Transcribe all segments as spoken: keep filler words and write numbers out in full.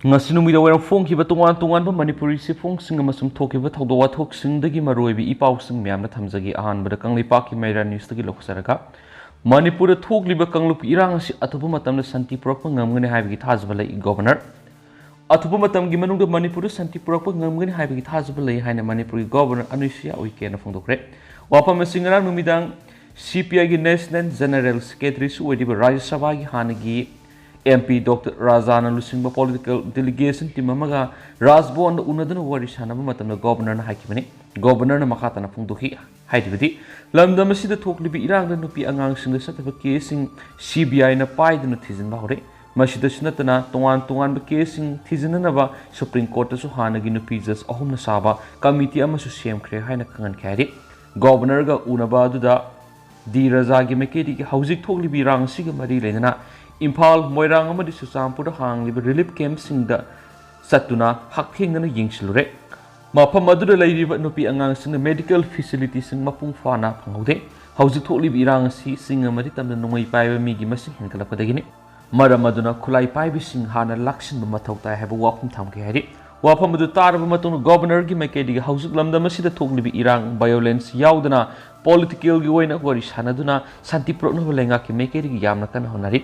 ꯉꯁꯤ ꯅꯨꯃꯤꯗꯥꯡ ꯋꯥꯏꯔꯝ ꯐꯣꯡꯈꯤꯕ ꯇꯣꯉꯥꯟ ꯇꯣꯉꯥꯟꯕ ꯃꯅꯤꯄꯨꯔꯤ ꯆꯦꯐꯣꯡꯁꯤꯡ ꯑꯃꯁꯨꯡ ꯊꯣꯛꯈꯤꯕ ꯊꯧꯗꯣꯛ ꯋꯥꯊꯣꯛꯁꯤꯡꯗꯒꯤ ꯃꯔꯨꯑꯣꯏꯕ ꯏ ꯄꯥꯎꯁꯤꯡ ꯃꯌꯥꯝꯅ ꯊꯝꯖꯒꯦ꯫ ꯑꯍꯥꯟꯕꯗ ꯀꯪꯂꯩꯄꯥꯛꯀꯤ ꯃꯩꯔꯥ ꯅ꯭ꯌꯨꯁꯇꯒꯤ ꯂꯧꯖꯔꯒ, ꯃꯅꯤꯄꯨꯔꯗ ꯊꯣꯛꯂꯤꯕ ꯀꯥꯡꯂꯨꯞꯀꯤ ꯏꯔꯥꯡ ꯑꯁꯤ ꯑꯊꯨꯕ ꯃꯇꯝꯗ ꯁꯥꯟꯇꯤ ꯄꯨꯔꯛꯄ ꯉꯝꯒꯅꯤ ꯍꯥꯏꯕꯒꯤ ꯊꯥꯖꯕ ꯂꯩ꯫ ꯒꯣꯚꯔꯅꯔ, ꯑꯊꯨꯕ ꯃꯇꯝꯒꯤ ꯃꯅꯨꯡꯗ ꯃꯅꯤꯄꯨꯔꯗ ꯁꯥꯟꯇꯤ ꯄꯨꯔꯛꯄ ꯉꯝꯒꯅꯤ ꯍꯥꯏꯕꯒꯤ ꯊꯥꯖꯕ ꯂꯩ ꯍꯥꯏꯅ ꯃꯅꯤꯄꯨꯔꯒꯤ ꯒꯣꯚꯔꯅꯔ ꯑꯅꯨꯁꯨꯏꯌꯥ ꯎꯏꯀꯦꯅ ꯐꯣꯡꯗꯣꯛꯈ꯭ꯔꯦ꯫ ꯋꯥꯐꯝ ꯑꯁꯤ ꯉꯔꯥꯡ ꯅꯨꯃꯤꯗꯥꯡ ꯁꯤ ꯄꯤ ꯑꯥꯏꯒꯤ ꯅꯦꯁꯅꯦꯜ ꯖꯦꯅꯔꯦꯜ ꯁꯦꯀ꯭ꯔꯦꯇꯔꯤꯁꯨ ꯑꯣꯏꯔꯤꯕ ꯔꯥꯖ꯭ꯌ ꯁꯚꯥꯒꯤ ꯍꯥꯟꯅꯒꯤ ꯑꯦꯝ ꯄꯤ ꯗꯣꯛꯇꯔ ꯔꯥꯖꯥꯅ ꯂꯨꯆꯤꯡꯕ ꯄꯣꯂꯤꯇꯤꯀꯦꯜ ꯗꯦꯂꯤꯒꯦꯁꯟ ꯇꯤꯝ ꯑꯃꯒ ꯔꯥꯖꯚꯋꯟꯗ ꯎꯅꯗꯨꯅ ꯋꯥꯔꯤ ꯁꯥꯟꯅꯕ ꯃꯇꯝꯗ ꯒꯣꯚꯔꯅꯔꯅ ꯍꯥꯏꯈꯤꯕꯅꯤ꯫ ꯒꯣꯚꯔꯅꯔꯅ ꯃꯈꯥ ꯇꯥꯅ ꯐꯣꯡꯗꯣꯛꯈꯤ꯫ ꯍꯥꯏꯔꯤꯕꯗꯤ, ꯂꯝꯗꯝ ꯑꯁꯤꯗ ꯊꯣꯛꯂꯤꯕ ꯏꯔꯥꯡꯗ ꯅꯨꯄꯤ ꯑꯉꯥꯡꯁꯤꯡꯗ ꯆꯠꯊꯕ ꯀꯦꯁꯁꯤꯡ ꯁꯤ ꯕꯤ ꯑꯥꯏꯅ ꯄꯥꯏꯗꯨꯅ ꯊꯤꯖꯤꯟꯕ ꯍꯧꯔꯦ꯫ ꯃꯁꯤꯗꯁꯨ ꯅꯠꯇꯅ, ꯇꯣꯉꯥꯟ ꯇꯣꯉꯥꯟꯕ ꯀꯦꯁꯁꯤꯡ ꯊꯤꯖꯤꯟꯅꯅꯕ ꯁꯨꯄ꯭ꯔꯤꯝ ꯀꯣꯔꯠꯇꯁꯨ ꯍꯥꯟꯅꯒꯤ ꯅꯨꯄꯤ ꯖꯖ ꯑꯍꯨꯝꯅ ꯁꯥꯕ ꯀꯃꯤꯇꯤ ꯑꯃꯁꯨ ꯁꯦꯝꯈ꯭ꯔꯦ ꯍꯥꯏꯅ ꯈꯪꯍꯟꯈꯤ꯫ ꯍꯥꯏꯔꯤ, ꯒꯣꯚꯔꯅꯔꯒ ꯎꯅꯕ ꯑꯗꯨꯗ ꯗꯤ ꯔꯥꯖꯥꯒꯤ ꯃꯥꯏꯀꯩꯗꯒꯤ ꯍꯧꯖꯤꯛ ꯊꯣꯛꯂꯤꯕ ꯏꯔꯥꯡ ꯑꯁꯤꯒ ꯃꯔꯤ ꯂꯩꯅꯅ ꯏꯝꯐꯥꯜ, ꯃꯣꯏꯔꯥꯡ ꯑꯃꯗꯤ ꯆꯨꯔꯆꯥꯟꯄꯨꯔꯗ ꯍꯥꯡꯂꯤꯕ ꯔꯤꯂꯤꯐ ꯀꯦꯝꯞꯁꯤꯡꯗ ꯆꯠꯇꯨꯅ ꯍꯛꯊꯦꯡꯅꯅ ꯌꯦꯡꯁꯤꯜꯂꯨꯔꯦ꯫ ꯃꯐꯝ ꯑꯗꯨꯗ ꯂꯩꯔꯤꯕ ꯅꯨꯄꯤ ꯑꯉꯥꯡꯁꯤꯡꯅ ꯃꯦꯗꯤꯀꯦꯜ ꯐꯦꯁꯤꯂꯤꯇꯤꯁꯤꯡ ꯃꯄꯨꯡ ꯐꯥꯅ ꯐꯪꯍꯧꯗꯦ꯫ ꯍꯧꯖꯤꯛ ꯊꯣꯛꯂꯤꯕ ꯏꯔꯥꯡ ꯑꯁꯤ ꯆꯤꯡ ꯑꯃꯗꯤ ꯇꯝꯗ ꯅꯣꯡꯃꯩ ꯄꯥꯏꯕ ꯃꯤꯒꯤ ꯃꯁꯤꯡ ꯍꯦꯟꯒꯠꯂꯛꯄꯗꯒꯤꯅꯤ꯫ ꯃꯔꯝ ꯑꯗꯨꯅ ꯈꯨꯠꯂꯥꯏ ꯄꯥꯏꯕꯤꯁꯤꯡ ꯍꯥꯟꯅ ꯂꯥꯛꯁꯤꯟꯕ ꯃꯊꯧ ꯇꯥꯏ ꯍꯥꯏꯕ ꯋꯥꯐꯝ ꯊꯝꯈꯤ꯫ ꯍꯥꯏꯔꯤ, ꯋꯥꯐꯝ ꯑꯗꯨ ꯇꯥꯔꯕ ꯃꯇꯨꯡꯗ ꯒꯣꯚꯔꯅꯔꯒꯤ ꯃꯥꯏꯀꯩꯗꯒꯤ ꯍꯧꯖꯤꯛ ꯂꯝꯗꯝ ꯑꯁꯤꯗ ꯊꯣꯛꯂꯤꯕ ꯏꯔꯥꯡ, ꯚꯥꯏꯑꯣꯂꯦꯟꯁ ꯌꯥꯎꯗꯅ ꯄꯣꯂꯤꯇꯤꯀꯦꯜꯒꯤ ꯑꯣꯏꯅ ꯋꯥꯔꯤ ꯁꯥꯟꯅꯗꯨꯅ ꯁꯥꯟꯇꯤ ꯄꯨꯔꯛꯅꯕ ꯂꯩꯉꯥꯛꯀꯤ ꯃꯥꯏꯀꯩꯗꯒꯤ ꯌꯥꯝꯅ ꯀꯟꯅ ꯍꯣꯠꯅꯔꯤ꯫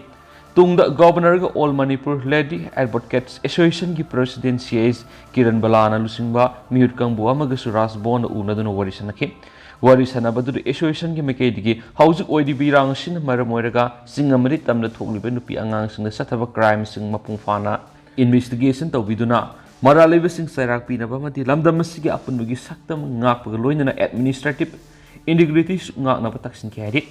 ꯇꯨꯡꯗ ꯒꯣꯚꯔꯅꯔꯒ ꯑꯣꯜ ꯃꯅꯤꯄꯨꯔ ꯂꯦꯗꯤ ꯑꯦꯗꯚꯣꯀꯦꯠꯁ ꯑꯦꯁꯣꯁꯤꯌꯦꯁꯟꯒꯤ ꯄ꯭ꯔꯁꯤꯗꯦꯟ ꯁꯤ ꯑꯦꯁ ꯀꯤꯔꯟ ꯕꯂꯥꯅ ꯂꯨꯆꯤꯡꯕ ꯃꯤꯍꯨꯠ ꯀꯥꯡꯕꯨ ꯑꯃꯒꯁꯨ ꯔꯥꯖꯚꯋꯟꯗ ꯎꯅꯗꯨꯅ ꯋꯥꯔꯤ ꯁꯥꯟꯅꯈꯤ꯫ ꯋꯥꯔꯤ ꯁꯥꯟꯅꯕꯗꯨꯗ ꯑꯦꯁꯣꯁꯤꯌꯦꯁꯟꯒꯤ ꯃꯥꯏꯀꯩꯗꯒꯤ ꯍꯧꯖꯤꯛ ꯑꯣꯏꯔꯤꯕ ꯏꯔꯥꯡ ꯑꯁꯤꯅ ꯃꯔꯝ ꯑꯣꯏꯔꯒ ꯆꯤꯡ ꯑꯃꯗꯤ ꯇꯝꯗ ꯊꯣꯛꯂꯤꯕ ꯅꯨꯄꯤ ꯑꯉꯥꯡꯁꯤꯡꯗ ꯆꯠꯊꯕ ꯀ꯭ꯔꯥꯏꯝꯁꯤꯡ ꯃꯄꯨꯡ ꯐꯥꯅ ꯏꯟꯚꯦꯁꯇꯤꯒꯦꯁꯟ ꯇꯧꯕꯤꯗꯨꯅ ꯃꯔꯥꯜ ꯂꯩꯕꯁꯤꯡ ꯆꯩꯔꯥꯛ ꯄꯤꯅꯕ ꯑꯃꯗꯤ ꯂꯝꯗꯝ ꯑꯁꯤꯒꯤ ꯑꯄꯨꯟꯕꯒꯤ ꯁꯛꯇꯝ ꯉꯥꯛꯄꯒ ꯂꯣꯏꯅꯅ ꯑꯦꯗꯃꯤꯅꯤꯁꯇ꯭ꯔꯦꯇꯤꯚ ꯏꯟꯇꯤꯒ꯭ꯔꯤꯇꯤꯁꯨ ꯉꯥꯛꯅꯕ ꯇꯛꯁꯤꯟꯈꯤ꯫ ꯍꯥꯏꯔꯤ,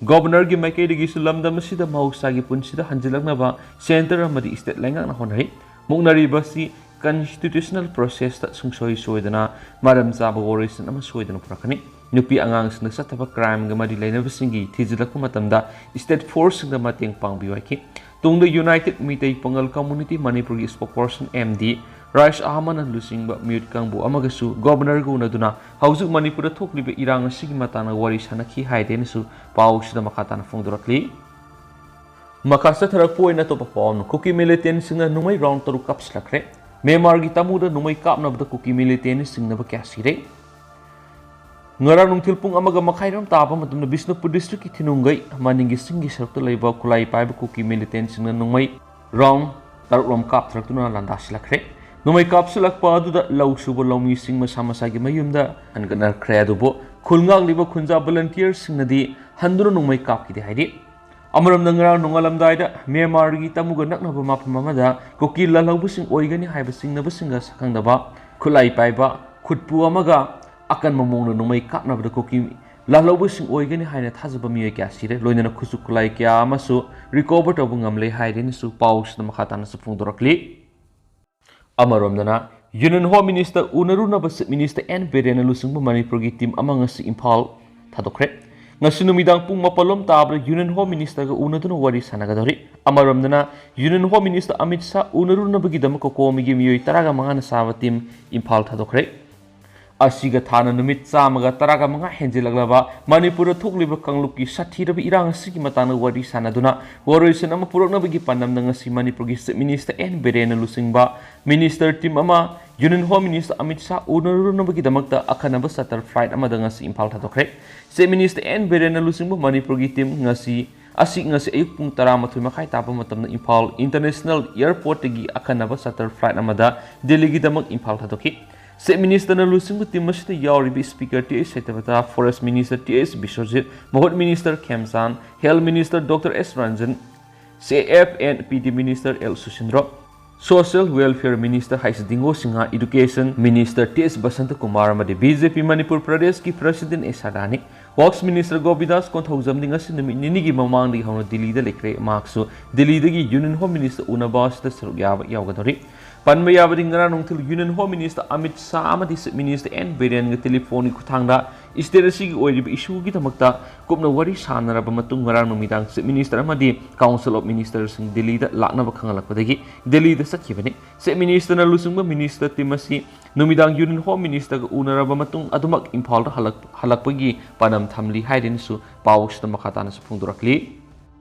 ꯒꯣꯚꯔꯅꯔꯒꯤ ꯃꯥꯏꯀꯩꯗꯒꯤꯁꯨ ꯂꯝꯗꯝ ꯑꯁꯤꯗ ꯃꯍꯧꯁꯥꯒꯤ ꯄꯨꯟꯁꯤꯗ ꯍꯟꯖꯤꯜꯂꯛꯅꯕ ꯁꯦꯟꯇꯔ ꯑꯃꯗꯤ ꯁ꯭ꯇꯦꯠ ꯂꯩꯉꯥꯛꯅ ꯍꯣꯠꯅꯔꯤ꯫ ꯃꯨꯛꯅꯔꯤꯕ ꯑꯁꯤ ꯀꯟꯁꯇꯤꯇ꯭ꯌꯨꯁꯅꯦꯜ ꯄ꯭ꯔꯣꯁꯦꯁꯇ ꯁꯨꯡꯁꯣꯏ ꯁꯣꯏꯗꯅ ꯃꯔꯝ ꯆꯥꯕ ꯋꯥꯔꯣꯏꯁꯤꯟ ꯑꯃ ꯁꯣꯏꯗꯅ ꯄꯨꯔꯛꯀꯅꯤ꯫ ꯅꯨꯄꯤ ꯑꯉꯥꯡꯁꯤꯡꯗ ꯆꯠꯊꯕ ꯀ꯭ꯔꯥꯏꯝꯒ ꯃꯔꯤ ꯂꯩꯅꯕꯁꯤꯡꯒꯤ ꯊꯤꯖꯤꯜꯂꯛꯄ ꯃꯇꯝꯗ ꯁ꯭ꯇꯦꯠ ꯐꯣꯔꯁꯁꯤꯡꯗ ꯃꯇꯦꯡ ꯄꯥꯡꯕꯤꯌꯨ ꯍꯥꯏꯈꯤ꯫ ꯇꯨꯡꯗ ꯌꯨꯅꯥꯏꯇꯦꯗ ꯃꯤꯇꯩ ꯄꯥꯉꯜ ꯀꯝꯃ꯭ꯌꯨꯅꯤꯇꯤ ꯃꯅꯤꯄꯨꯔꯒꯤ ꯁ꯭ꯄꯣꯛꯁꯄꯔꯁꯟ ꯑꯦꯝ ꯗꯤ ꯔꯥꯏꯁ ꯑꯍꯃꯟꯅ ꯂꯨꯆꯤꯡꯕ ꯃꯤꯍꯨꯠ ꯀꯥꯡꯕꯨ ꯑꯃꯒꯁꯨ ꯒꯣꯚꯔꯅꯔꯒ ꯎꯅꯗꯨꯅ ꯍꯧꯖꯤꯛ ꯃꯅꯤꯄꯨꯔꯗ ꯊꯣꯛꯂꯤꯕ ꯏꯔꯥꯡ ꯑꯁꯤꯒꯤ ꯃꯇꯥꯡꯗ ꯋꯥꯔꯤ ꯁꯥꯟꯅꯈꯤ ꯍꯥꯏꯗꯦꯅꯁꯨ ꯄꯥꯎꯁꯤꯗ ꯃꯈꯥ ꯇꯥꯅ ꯐꯣꯡꯗꯣꯔꯛꯂꯤ꯫ ꯃꯈꯥ ꯆꯠꯊꯔꯛꯄ ꯑꯣꯏꯅ ꯑꯇꯣꯞꯄ ꯄꯥꯎ ꯑꯃ, ꯀꯨꯀꯤ ꯃꯤꯂꯤꯇꯦꯟꯁꯤꯡꯅ ꯅꯣꯡꯃꯩ ꯔꯥꯎꯟ ꯇꯔꯨꯛ ꯀꯥꯞꯁꯤꯜꯂꯛꯈ꯭ꯔꯦ꯫ ꯃ꯭ꯌꯥꯟꯃꯥꯔꯒꯤ ꯇꯥꯃꯨꯗ ꯅꯣꯡꯃꯩ ꯀꯥꯞꯅꯕꯗ ꯀꯨꯀꯤ ꯃꯤꯂꯤꯇꯦꯟꯁꯤꯡꯅꯕ ꯀꯌꯥ ꯁꯤꯔꯦ꯫ ꯉꯔꯥꯡ ꯅꯨꯡꯊꯤꯜ ꯄꯨꯡ ꯑꯃꯒ ꯃꯈꯥꯏꯔꯣꯝ ꯇꯥꯕ ꯃꯇꯝꯗ ꯕꯤꯁꯅꯨꯄꯨꯔ ꯗꯤꯁꯇ꯭ꯔꯤꯛꯀꯤ ꯊꯤꯅꯨꯡꯒꯩ ꯃꯅꯤꯡꯒꯤ ꯆꯤꯡꯒꯤ ꯁꯔꯨꯛꯇ ꯂꯩꯕ ꯈꯨꯠꯂꯥꯏ ꯄꯥꯏꯕ ꯀꯨꯀꯤ ꯃꯤꯂꯤꯇꯦꯟꯁꯤꯡꯅ ꯅꯣꯡꯃꯩ ꯔꯥꯎꯟ ꯇꯔꯨꯛꯂꯣꯝ ꯀꯥꯞꯊꯔꯛꯇꯨꯅ ꯂꯥꯟꯗꯥꯁꯤꯜꯂꯛꯈ꯭ꯔꯦ꯫ ꯅꯣꯡꯃꯩ ꯀꯥꯞꯁꯤꯜꯂꯛꯄ ꯑꯗꯨꯗ ꯂꯧ ꯁꯨꯕ ꯂꯧꯃꯤꯁꯤꯡ ꯃꯁꯥ ꯃꯁꯥꯒꯤ ꯃꯌꯨꯝꯗ ꯍꯟꯒꯠꯅꯈ꯭ꯔꯦ꯫ ꯑꯗꯨꯕꯨ ꯈꯨꯜ ꯉꯥꯛꯂꯤꯕ ꯈꯨꯟꯖꯥ ꯚꯣꯂꯟꯇꯤꯌꯔꯁꯤꯡꯅꯗꯤ ꯍꯟꯗꯨꯅ ꯅꯣꯡꯃꯩ ꯀꯥꯞꯈꯤꯗꯦ ꯍꯥꯏꯔꯤ꯫ ꯑꯃꯔꯣꯝꯗ ꯉꯔꯥꯡ ꯅꯣꯡꯉꯥꯜꯂꯝꯗꯥꯏꯗ ꯃ꯭ꯌꯥꯟꯃꯥꯔꯒꯤ ꯇꯥꯃꯨꯒ ꯅꯛꯅꯕ ꯃꯐꯝ ꯑꯃꯗ ꯀꯨꯀꯤ ꯂꯥꯜꯍꯧꯕꯁꯤꯡ ꯑꯣꯏꯒꯅꯤ ꯍꯥꯏꯕ ꯆꯤꯡꯅꯕꯁꯤꯡꯒ ꯁꯛꯈꯪꯗꯕ ꯈꯨꯠꯂꯥꯏ ꯄꯥꯏꯕ ꯈꯨꯠꯄꯨ ꯑꯃꯒ ꯑꯀꯟꯕ ꯃꯑꯣꯡꯗ ꯅꯣꯡꯃꯩ ꯀꯥꯞꯅꯕꯗ ꯀꯨꯀꯤ ꯂꯥꯜꯍꯧꯕꯁꯤꯡ ꯑꯣꯏꯒꯅꯤ ꯍꯥꯏꯅ ꯊꯥꯖꯕ ꯃꯤꯑꯣꯏ ꯀꯌꯥ ꯁꯤꯔꯦ꯫ ꯂꯣꯏꯅꯅ ꯈꯨꯠꯁꯨ ꯈꯨꯠꯂꯥꯏ ꯀꯌꯥ ꯑꯃꯁꯨ ꯔꯤꯀꯣꯚꯔ ꯇꯧꯕ ꯉꯝꯂꯦ ꯍꯥꯏꯔꯦꯅꯁꯨ ꯄꯥꯎꯁꯤꯗ ꯃꯈꯥ ꯇꯥꯅꯁꯨ ꯐꯣꯡꯗꯣꯔꯛꯂꯤ꯫ ꯑꯃꯔꯣꯝꯗꯅ ꯌꯨꯅꯤꯌꯟ ꯍꯣꯝ ꯃꯤꯅꯤꯁꯇꯔ ꯎꯅꯔꯨꯅꯕ ꯆꯤꯐ ꯃꯤꯅꯤꯁꯇꯔ ꯑꯦꯟ ꯕꯤꯔꯦꯟꯅ ꯂꯨꯆꯤꯡꯕ ꯃꯅꯤꯄꯨꯔꯒꯤ ꯇꯤꯝ ꯑꯃ ꯉꯁꯤ ꯏꯝꯐꯥꯜ ꯊꯥꯗꯣꯛꯈ꯭ꯔꯦ꯫ ꯉꯁꯤ ꯅꯨꯃꯤꯗꯥꯡ ꯄꯨꯡ ꯃꯥꯄꯜꯂꯣꯝ ꯇꯥꯕꯗ ꯌꯨꯅꯤꯌꯟ ꯍꯣꯝ ꯃꯤꯅꯤꯁꯇꯔꯒ ꯎꯅꯗꯨꯅ ꯋꯥꯔꯤ ꯁꯥꯟꯅꯒꯗꯧꯔꯤ꯫ ꯑꯃꯔꯣꯝꯗꯅ union home minister Amit Shah ꯎꯅꯔꯨꯅꯕꯒꯤꯗꯃꯛ ꯀꯣꯀꯣꯃꯤꯒꯤ ꯃꯤꯑꯣꯏ ꯇꯔꯥꯒ ꯃꯉꯥꯅ ꯆꯥꯕ ꯇꯤꯝ ꯏꯝꯐꯥꯜ ꯊꯥꯗꯣꯛꯈ꯭ꯔꯦ꯫ ꯑꯁꯤꯒ ꯊꯥꯅ ꯅꯨꯃꯤꯠ ꯆꯥꯝꯃꯒ ꯇꯔꯥꯒ ꯃꯉꯥ ꯍꯦꯟꯖꯤꯜꯂꯛꯂꯕ ꯃꯅꯤꯄꯨꯔꯗ ꯊꯣꯛꯂꯤꯕ ꯀꯥꯡꯂꯨꯞꯀꯤ ꯁꯥꯊꯤꯔꯕ ꯏꯔꯥꯡ ꯑꯁꯤꯒꯤ ꯃꯇꯥꯡꯗ ꯋꯥꯔꯤ ꯁꯥꯟꯅꯗꯨꯅ ꯋꯥꯔꯣꯏꯁꯤꯟ ꯑꯃ ꯄꯨꯔꯛꯅꯕꯒꯤ ꯄꯥꯟꯗꯝꯗ ꯉꯁꯤ ꯃꯅꯤꯄꯨꯔꯒꯤ ꯆꯤꯐ ꯃꯤꯅꯤꯁꯇꯔ ꯑꯦꯟ ꯕꯤꯔꯦꯟꯅ ꯂꯨꯆꯤꯡꯕ ꯃꯤꯅꯤꯁꯇꯔ ꯇꯤꯝ ꯑꯃ union home minister Amit Shah ꯎꯅꯔꯨꯅꯕꯒꯤꯗꯃꯛꯇ ꯑꯈꯟꯅꯕ ꯆꯥꯔꯇꯔ ꯐ꯭ꯂꯥꯏꯠ ꯑꯃꯗ ꯉꯁꯤ ꯏꯝꯐꯥꯜ ꯊꯥꯗꯣꯛꯈ꯭ꯔꯦ꯫ ꯆꯤꯐ ꯃꯤꯅꯤꯁꯇꯔ ꯑꯦꯟ ꯕꯤꯔꯦꯟꯅ ꯂꯨꯆꯤꯡꯕ ꯃꯅꯤꯄꯨꯔꯒꯤ ꯇꯤꯝ ꯉꯁꯤ ꯑꯁꯤ ꯉꯁꯤ ꯑꯌꯨꯛ ꯄꯨꯡ ꯇꯔꯥꯃꯥꯊꯣꯏ ꯃꯈꯥꯏ ꯇꯥꯕ ꯃꯇꯝꯗ ꯏꯝꯐꯥꯜ ꯏꯟꯇꯔꯅꯦꯁꯅꯦꯜ ꯑꯦꯌꯔꯄꯣꯔꯠꯇꯒꯤ ꯑꯈꯟꯅꯕ ꯆꯥꯔꯇꯔ ꯐ꯭ꯂꯥꯏꯠ ꯑꯃꯗ ꯗꯦꯜꯂꯤꯒꯤꯗꯃꯛ ꯏꯝꯐꯥꯜ ꯊꯥꯗꯣꯛꯈꯤ꯫ ꯆꯤꯐ ꯃꯤꯅꯤꯁꯇꯔꯅ ꯂꯨꯆꯤꯡꯕ ꯇꯤꯝ ꯑꯁꯤꯗ ꯌꯥꯎꯔꯤꯕ speaker T H Satyabrata, forest minister T H Biswajit, ꯃꯍꯨꯠ minister Khemchand, health minister doctor S Ranjan, C F N P D minister L Susindro, social welfare minister Heis Dingo Singh, education minister T S Basanta Kumar ꯑꯃꯗꯤ B J P Manipur ꯄ꯭ꯔꯗꯦꯁꯀꯤ president S ꯁꯥꯗꯥꯅꯤ꯫ Works minister Gobindas ꯀꯣꯟꯊꯧꯖꯝꯗꯤ ꯉꯁꯤ ꯅꯨꯃꯤꯠ ꯅꯤꯅꯤꯒꯤ ꯃꯃꯥꯡꯗꯒꯤ ꯍꯧꯅ ꯗꯤꯜꯂꯤꯗ ꯂꯩꯈ꯭ꯔꯦ꯫ ꯃꯍꯥꯛꯁꯨ ꯗꯤꯜꯂꯤꯗꯒꯤ ꯌꯨꯅꯤꯌꯟ ꯍꯣꯝ ꯃꯤꯅꯤꯁꯇꯔ ꯎꯅꯕ ꯑꯁꯤꯗ ꯁꯔꯨꯛ ꯌꯥꯕ ꯌꯥꯎꯒꯗꯧꯔꯤ꯫ ꯄꯟꯕ ꯌꯥꯕꯗꯤ ꯉꯔꯥꯡ ꯅꯨꯡꯊꯤꯜ union home minister Amit Shah ꯑꯃꯗꯤ ꯆꯤꯐ ꯃꯤꯅꯤꯁꯇꯔ ꯑꯦꯟ ꯕꯤꯔꯦꯟꯒ ꯇꯦꯂꯤꯐꯣꯟꯒꯤ ꯈꯨꯠꯊꯥꯡꯗ ꯁ꯭ꯇꯦꯠ ꯑꯁꯤꯒꯤ ꯑꯣꯏꯔꯤꯕ ꯏꯁꯨꯒꯤꯗꯃꯛꯇ ꯀꯨꯞꯅ ꯋꯥꯔꯤ ꯁꯥꯟꯅꯔꯕ ꯃꯇꯨꯡ ꯉꯔꯥꯡ ꯅꯨꯃꯤꯗꯥꯡ ꯆꯤꯐ ꯃꯤꯅꯤꯁꯇꯔ ꯑꯃꯗꯤ ꯀꯥꯎꯟꯁꯤꯜ ꯑꯣꯐ ꯃꯤꯅꯤꯁꯇꯔꯁꯤꯡ ꯗꯤꯜꯂꯤꯗ ꯂꯥꯛꯅꯕ ꯈꯪꯍꯜꯂꯛꯄꯗꯒꯤ ꯗꯤꯜꯂꯤꯗ ꯆꯠꯈꯤꯕꯅꯤ꯫ ꯆꯤꯐ ꯃꯤꯅꯤꯁꯇꯔꯅ ꯂꯨꯆꯤꯡꯕ ꯃꯤꯅꯤꯁꯇꯔ ꯇꯤꯝ ꯑꯁꯤ ꯅꯨꯃꯤꯗꯥꯡ ꯌꯨꯅꯤꯌꯟ ꯍꯣꯝ ꯃꯤꯅꯤꯁꯇꯔꯒ ꯎꯅꯔꯕ ꯃꯇꯨꯡ ꯑꯗꯨꯃꯛ ꯏꯝꯐꯥꯜꯗ ꯍꯜꯂꯛ-, ꯍꯜꯂꯛꯄꯒꯤ ꯄꯥꯟꯗꯝ ꯊꯝꯂꯤ ꯍꯥꯏꯔꯦꯅꯁꯨ ꯄꯥꯎꯁꯤꯗ ꯃꯈꯥ ꯇꯥꯅꯁꯨ ꯐꯣꯡꯗꯣꯔꯛꯂꯤ꯫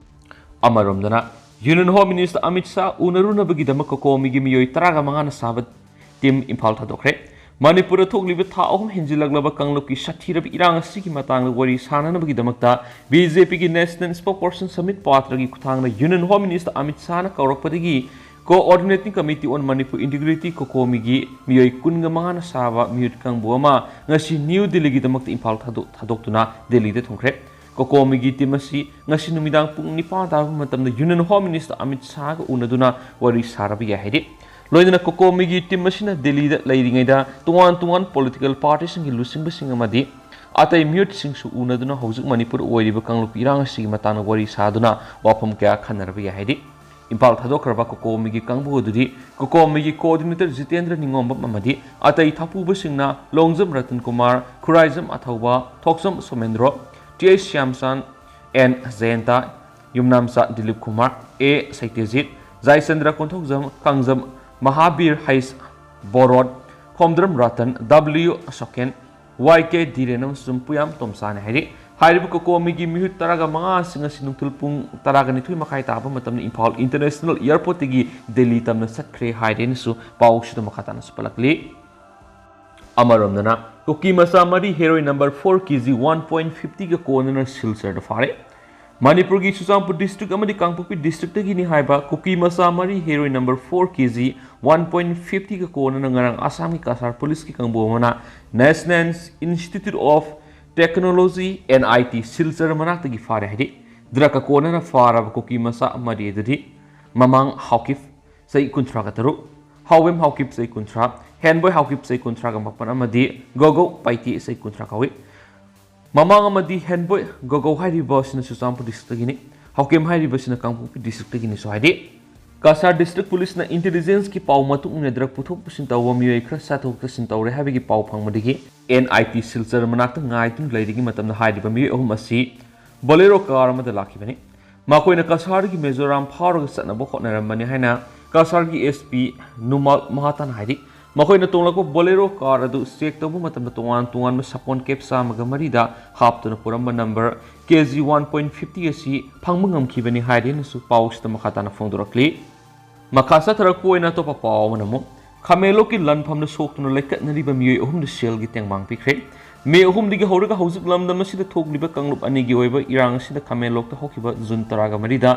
ꯑꯃꯔꯣꯝꯗꯅ, Union Home Minister Amit Shah ꯎꯅꯔꯨꯅꯕꯒꯤꯗꯃꯛ ꯀꯣꯀꯣꯃꯤꯒꯤ ꯃꯤꯑꯣꯏ ꯇꯔꯥꯒ ꯃꯉꯥꯅ ꯁꯥꯕ team ꯏꯝꯐꯥꯜ ꯊꯥꯗꯣꯛꯈ꯭ꯔꯦ꯫ ꯃꯅꯤꯄꯨꯔꯗ ꯊꯣꯛꯂꯤꯕ ꯊꯥ ꯑꯍꯨꯝ ꯍꯦꯟꯖꯤꯜꯂꯛꯂꯕ ꯀꯥꯡꯂꯨꯞꯀꯤ ꯁꯥꯊꯤꯔꯕ ꯏꯔꯥꯡ ꯑꯁꯤꯒꯤ ꯃꯇꯥꯡꯗ ꯋꯥꯔꯤ ꯁꯥꯅꯅꯕꯒꯤꯗꯃꯛꯇ BJPꯒꯤ National Spokesperson ꯁꯝꯕꯤꯠ ꯄꯥꯇ꯭ꯔꯒꯤ ꯈꯨꯠꯊꯥꯡꯗ Union Home Minister Amit ꯁꯥꯍꯅ ꯀꯧꯔꯛꯄꯗꯒꯤ Coordinating Committee on Manipur Integrity ꯀꯣꯀꯣꯃꯤꯒꯤ ꯃꯤꯑꯣꯏ ꯀꯨꯟꯒ ꯃꯉꯥꯅ ꯁꯥꯕ ꯃꯤꯍꯨꯠ ꯀꯥꯡꯕꯨ ꯑꯃ ꯉꯁꯤ ꯅ꯭ꯌꯨ ꯗꯤꯜꯂꯤꯒꯤꯗꯃꯛꯇ ꯏꯝꯐꯥꯜ ꯊꯥꯗꯣꯛ-, ꯊꯥꯗꯣꯛꯇꯨꯅ ꯗꯤꯜꯂꯤꯗ ꯊꯨꯡꯈ꯭ꯔꯦ꯫ ꯀꯣꯀꯣꯃꯤꯒꯤ team ꯑꯁꯤ ꯉꯁꯤ ꯅꯨꯃꯤꯗꯥꯡ ꯄꯨꯡ ꯅꯤꯄꯥꯟ ꯇꯥꯕ ꯃꯇꯝꯗ Union Home Minister ꯑꯃꯤꯠ ꯁꯥꯍꯒ ꯎꯅꯗꯨꯅ ꯋꯥꯔꯤ ꯁꯥꯔꯕ ꯌꯥꯏ ꯍꯥꯏꯔꯤ꯫ ꯂꯣꯏꯅꯅ ꯀꯣꯀꯣꯃꯤꯒꯤ team ꯑꯁꯤꯅ ꯗꯤꯜꯂꯤꯗ ꯂꯩꯔꯤꯉꯩꯗ ꯇꯣꯉꯥꯟ ꯇꯣꯉꯥꯟ political partyꯁꯤꯡꯒꯤ ꯂꯨꯆꯤꯡꯕꯁꯤꯡ ꯑꯃꯗꯤ ꯑꯇꯩ ꯃꯤꯍꯨꯠꯁꯤꯡꯁꯨ ꯎꯅꯗꯨꯅ ꯍꯧꯖꯤꯛ ꯃꯅꯤꯄꯨꯔ ꯑꯣꯏꯔꯤꯕ ꯀꯥꯡꯂꯨꯞ ꯏꯔꯥꯡ ꯑꯁꯤꯒꯤ ꯃꯇꯥꯡꯗ ꯋꯥꯔꯤ ꯁꯥꯗꯨꯅ ꯋꯥꯐꯝ ꯀꯌꯥ ꯈꯟꯅꯔꯕ ꯌꯥꯏ ꯍꯥꯏꯔꯤ꯫ ꯏꯝꯐꯥꯜ ꯊꯥꯗꯣꯛꯈ꯭ꯔꯕ ꯀꯣꯀꯣꯃꯤꯒꯤ ꯀꯥꯡꯕꯨ ꯑꯗꯨꯗꯤ ꯀꯣꯀꯣꯃꯤꯒꯤ coordinator ꯖꯤꯇꯦꯟꯗ꯭ꯔ ꯅꯤꯉꯣꯝꯕꯝ ꯑꯃꯗꯤ ꯑꯇꯩ ꯊꯥꯄꯨꯕꯁꯤꯡꯅ Longjam Ratan Kumar, Khuraijam Athouba, Thokchom Somendro, T H Shyamchand, N Jayanta, Yumnamcha Dilip Kumar, A Satyajit, Jaichandra Konthoujam, Kangjam Mahabir Heis Borot, Khomdram Ratan, W Ashoken, Y K Dhiren ꯑꯃꯁꯨꯡ ꯄꯨꯌꯥꯝ ꯇꯣꯝꯆꯥꯅꯤ ꯍꯥꯏꯔꯤ꯫ ꯍꯥꯏꯔꯤꯕ ꯀꯣꯀꯣꯃꯤꯒꯤ ꯃꯤꯍꯨꯠ ꯇꯔꯥꯒ ꯃꯉꯥꯁꯤꯡ ꯑꯁꯤ ꯅꯨꯡꯊꯤꯜ ꯄꯨꯡ ꯇꯔꯥꯒ ꯅꯤꯊꯣꯏ ꯃꯈꯥꯏ ꯇꯥꯕ ꯃꯇꯝꯗ ꯏꯝꯐꯥꯜ International Airportꯇꯒꯤ ꯗꯤꯜꯂꯤ ꯇꯝꯅ ꯆꯠꯈ꯭ꯔꯦ ꯍꯥꯏꯔꯦꯅꯁꯨ ꯄꯥꯎꯁꯤꯗ ꯃꯈꯥ ꯇꯥꯅꯁꯨ ꯄꯜꯂꯛꯂꯤ꯫ ꯑꯃꯔꯣꯝꯗꯅ, ꯀꯨꯀꯤ ꯃꯆꯥ ꯃꯔꯤ heroin number four KG one point fiftyꯒ ꯀꯣꯟꯅꯅ ꯁꯤꯜꯆꯔꯗ ꯐꯥꯔꯦ꯫ ꯃꯅꯤꯄꯨꯔꯒꯤ ꯆꯨꯔꯆꯥꯟꯄꯨꯔ district ꯑꯃꯗꯤ ꯀꯥꯡꯄꯣꯛꯄꯤ districtꯇꯒꯤꯅꯤ ꯍꯥꯏꯕ ꯀꯨꯀꯤ ꯃꯆꯥ ꯃꯔꯤ heroin number four KG one point fiftyꯒ ꯀꯣꯟꯅꯅ ꯉꯔꯥꯡ ꯑꯁꯥꯝꯒꯤ ꯀꯁꯥꯔ policeꯀꯤ ꯀꯥꯡꯕꯨ ꯑꯃꯅ National Institute of Technology, NIT, Silchar ꯃꯅꯥꯛꯇꯒꯤ ꯐꯥꯔꯦ ꯍꯥꯏꯔꯤ꯫ Drugꯀ ꯀꯣꯟꯅꯅ ꯐꯥꯔꯕ ꯀꯨꯀꯤ ꯃꯆꯥ ꯃꯔꯤ ꯑꯗꯨꯗꯤ ꯃꯃꯥꯡ ꯍꯥꯎꯀꯤꯞ, ꯆꯍꯤ ꯀꯨꯟꯊ꯭ꯔꯥꯒ ꯇꯔꯨꯛ, ꯍꯥꯎꯋꯦꯝ ꯍꯥꯎꯀꯤꯞ, ꯆꯍꯤ ꯀꯨꯟꯊ꯭ꯔꯥ, ꯍꯦꯟꯕꯣꯏ ꯍꯥꯎꯀꯤꯞ, ꯆꯍꯤ ꯀꯨꯟꯊ꯭ꯔꯥꯒ ꯃꯥꯄꯟ, ꯑꯃꯗꯤ ꯒꯣꯒꯧ ꯄꯥꯏꯇꯤ, ꯆꯍꯤ ꯀꯨꯟꯊ꯭ꯔꯥ ꯀꯥꯎꯏ꯫ ꯃꯃꯥꯡ ꯑꯃꯗꯤ ꯍꯦꯟꯕꯣꯏ ꯒꯣꯒꯧ ꯍꯥꯏꯔꯤꯕ ꯑꯁꯤꯅ ꯆꯨꯔꯆꯥꯟꯄꯨꯔ districtꯇꯒꯤꯅꯤ꯫ ꯍꯥꯎꯀꯤꯝ ꯍꯥꯏꯔꯤꯕꯁꯤꯅ ꯀꯥꯡꯄꯣꯛꯄꯤ districtꯇꯒꯤꯅꯤꯁꯨ ꯍꯥꯏꯔꯤ꯫ ꯀꯁꯥꯔ district policeꯅ intelligenceꯀꯤ ꯄꯥꯎ ꯃꯇꯨꯡ ꯏꯟꯅ drug ꯄꯨꯊꯣꯛ ꯄꯨꯁꯤꯟ ꯇꯧꯕ ꯃꯤꯑꯣꯏ ꯈꯔ ꯆꯠꯊꯣꯛ ꯆꯠꯁꯤꯟ ꯇꯧꯔꯦ ꯍꯥꯏꯕꯒꯤ ꯄꯥꯎ ꯐꯪꯕꯗꯒꯤ NIT ꯁꯤꯜꯆꯔ ꯃꯅꯥꯛꯇ ꯉꯥꯏꯗꯨꯅ ꯂꯩꯔꯤꯉꯩ ꯃꯇꯝꯗ ꯍꯥꯏꯔꯤꯕ ꯃꯤꯑꯣꯏ ꯑꯍꯨꯝ ꯑꯁꯤ Bolero car ꯑꯃꯗ ꯂꯥꯛꯈꯤꯕꯅꯤ꯫ ꯃꯈꯣꯏꯅ ꯀꯁꯥꯔꯗꯒꯤ ꯃꯤꯖꯣꯔꯥꯝ ꯐꯥꯎꯔꯒ ꯆꯠꯅꯕ ꯍꯣꯠꯅꯔꯝꯕꯅꯤ ꯍꯥꯏꯅ ꯀꯁꯥꯔꯒꯤ SP ꯅꯨꯃꯥꯜ ꯃꯍꯥꯇꯥꯅ ꯍꯥꯏꯔꯤ꯫ ꯃꯈꯣꯏꯅ ꯇꯣꯡꯂꯛꯄ ꯕꯣꯂꯦꯔꯣ ꯀꯥꯔ ꯑꯗꯨ ꯆꯦꯛ ꯇꯧꯕ ꯃꯇꯝꯗ ꯇꯣꯉꯥꯟ ꯇꯣꯉꯥꯟꯕ ꯁꯥꯄꯣꯟ ꯀꯦꯞ ꯆꯥꯝꯃꯒ ꯃꯔꯤꯗ ꯍꯥꯞꯇꯨꯅ ꯄꯨꯔꯝꯕ ꯅꯝꯕꯔ ꯀꯦ ꯖꯤ ꯋꯥꯟ ꯄꯣꯏꯟ ꯐꯤꯐꯇꯤ ꯑꯁꯤ ꯐꯪꯕ ꯉꯝꯈꯤꯕꯅꯤ ꯍꯥꯏꯔꯤ ꯍꯥꯏꯅꯁꯨ ꯄꯥꯎꯁꯤꯗ ꯃꯈꯥ ꯇꯥꯅ ꯐꯣꯡꯗꯣꯔꯛꯂꯤ꯫ ꯃꯈꯥ ꯆꯠꯊꯔꯛꯄ ꯑꯣꯏꯅ ꯑꯇꯣꯞꯄ ꯄꯥꯎ ꯑꯃꯅ ꯑꯃꯨꯛ ꯈꯥꯃꯦꯟꯂꯣꯛꯀꯤ ꯂꯟꯐꯝꯗ ꯁꯣꯛꯇꯨꯅ ꯂꯩꯀꯠꯅꯔꯤꯕ ꯃꯤꯑꯣꯏ ꯑꯍꯨꯝꯗ ꯁꯦꯜꯒꯤ ꯇꯦꯡꯕꯥꯡ ꯄꯤꯈ꯭ꯔꯦ꯫ ꯃꯦ ꯑꯍꯨꯝꯗꯒꯤ ꯍꯧꯔꯒ ꯍꯧꯖꯤꯛ ꯂꯝꯗꯝ ꯑꯁꯤꯗ ꯊꯣꯛꯂꯤꯕ ꯀꯥꯡꯂꯨꯞ ꯑꯅꯤꯒꯤ ꯑꯣꯏꯕ ꯏꯔꯥꯡ ꯑꯁꯤꯗ ꯈꯥꯃꯦꯟꯂꯣꯛꯇ ꯍꯧꯈꯤꯕ ꯖꯨꯟ ꯇꯔꯥꯒ ꯃꯔꯤꯗ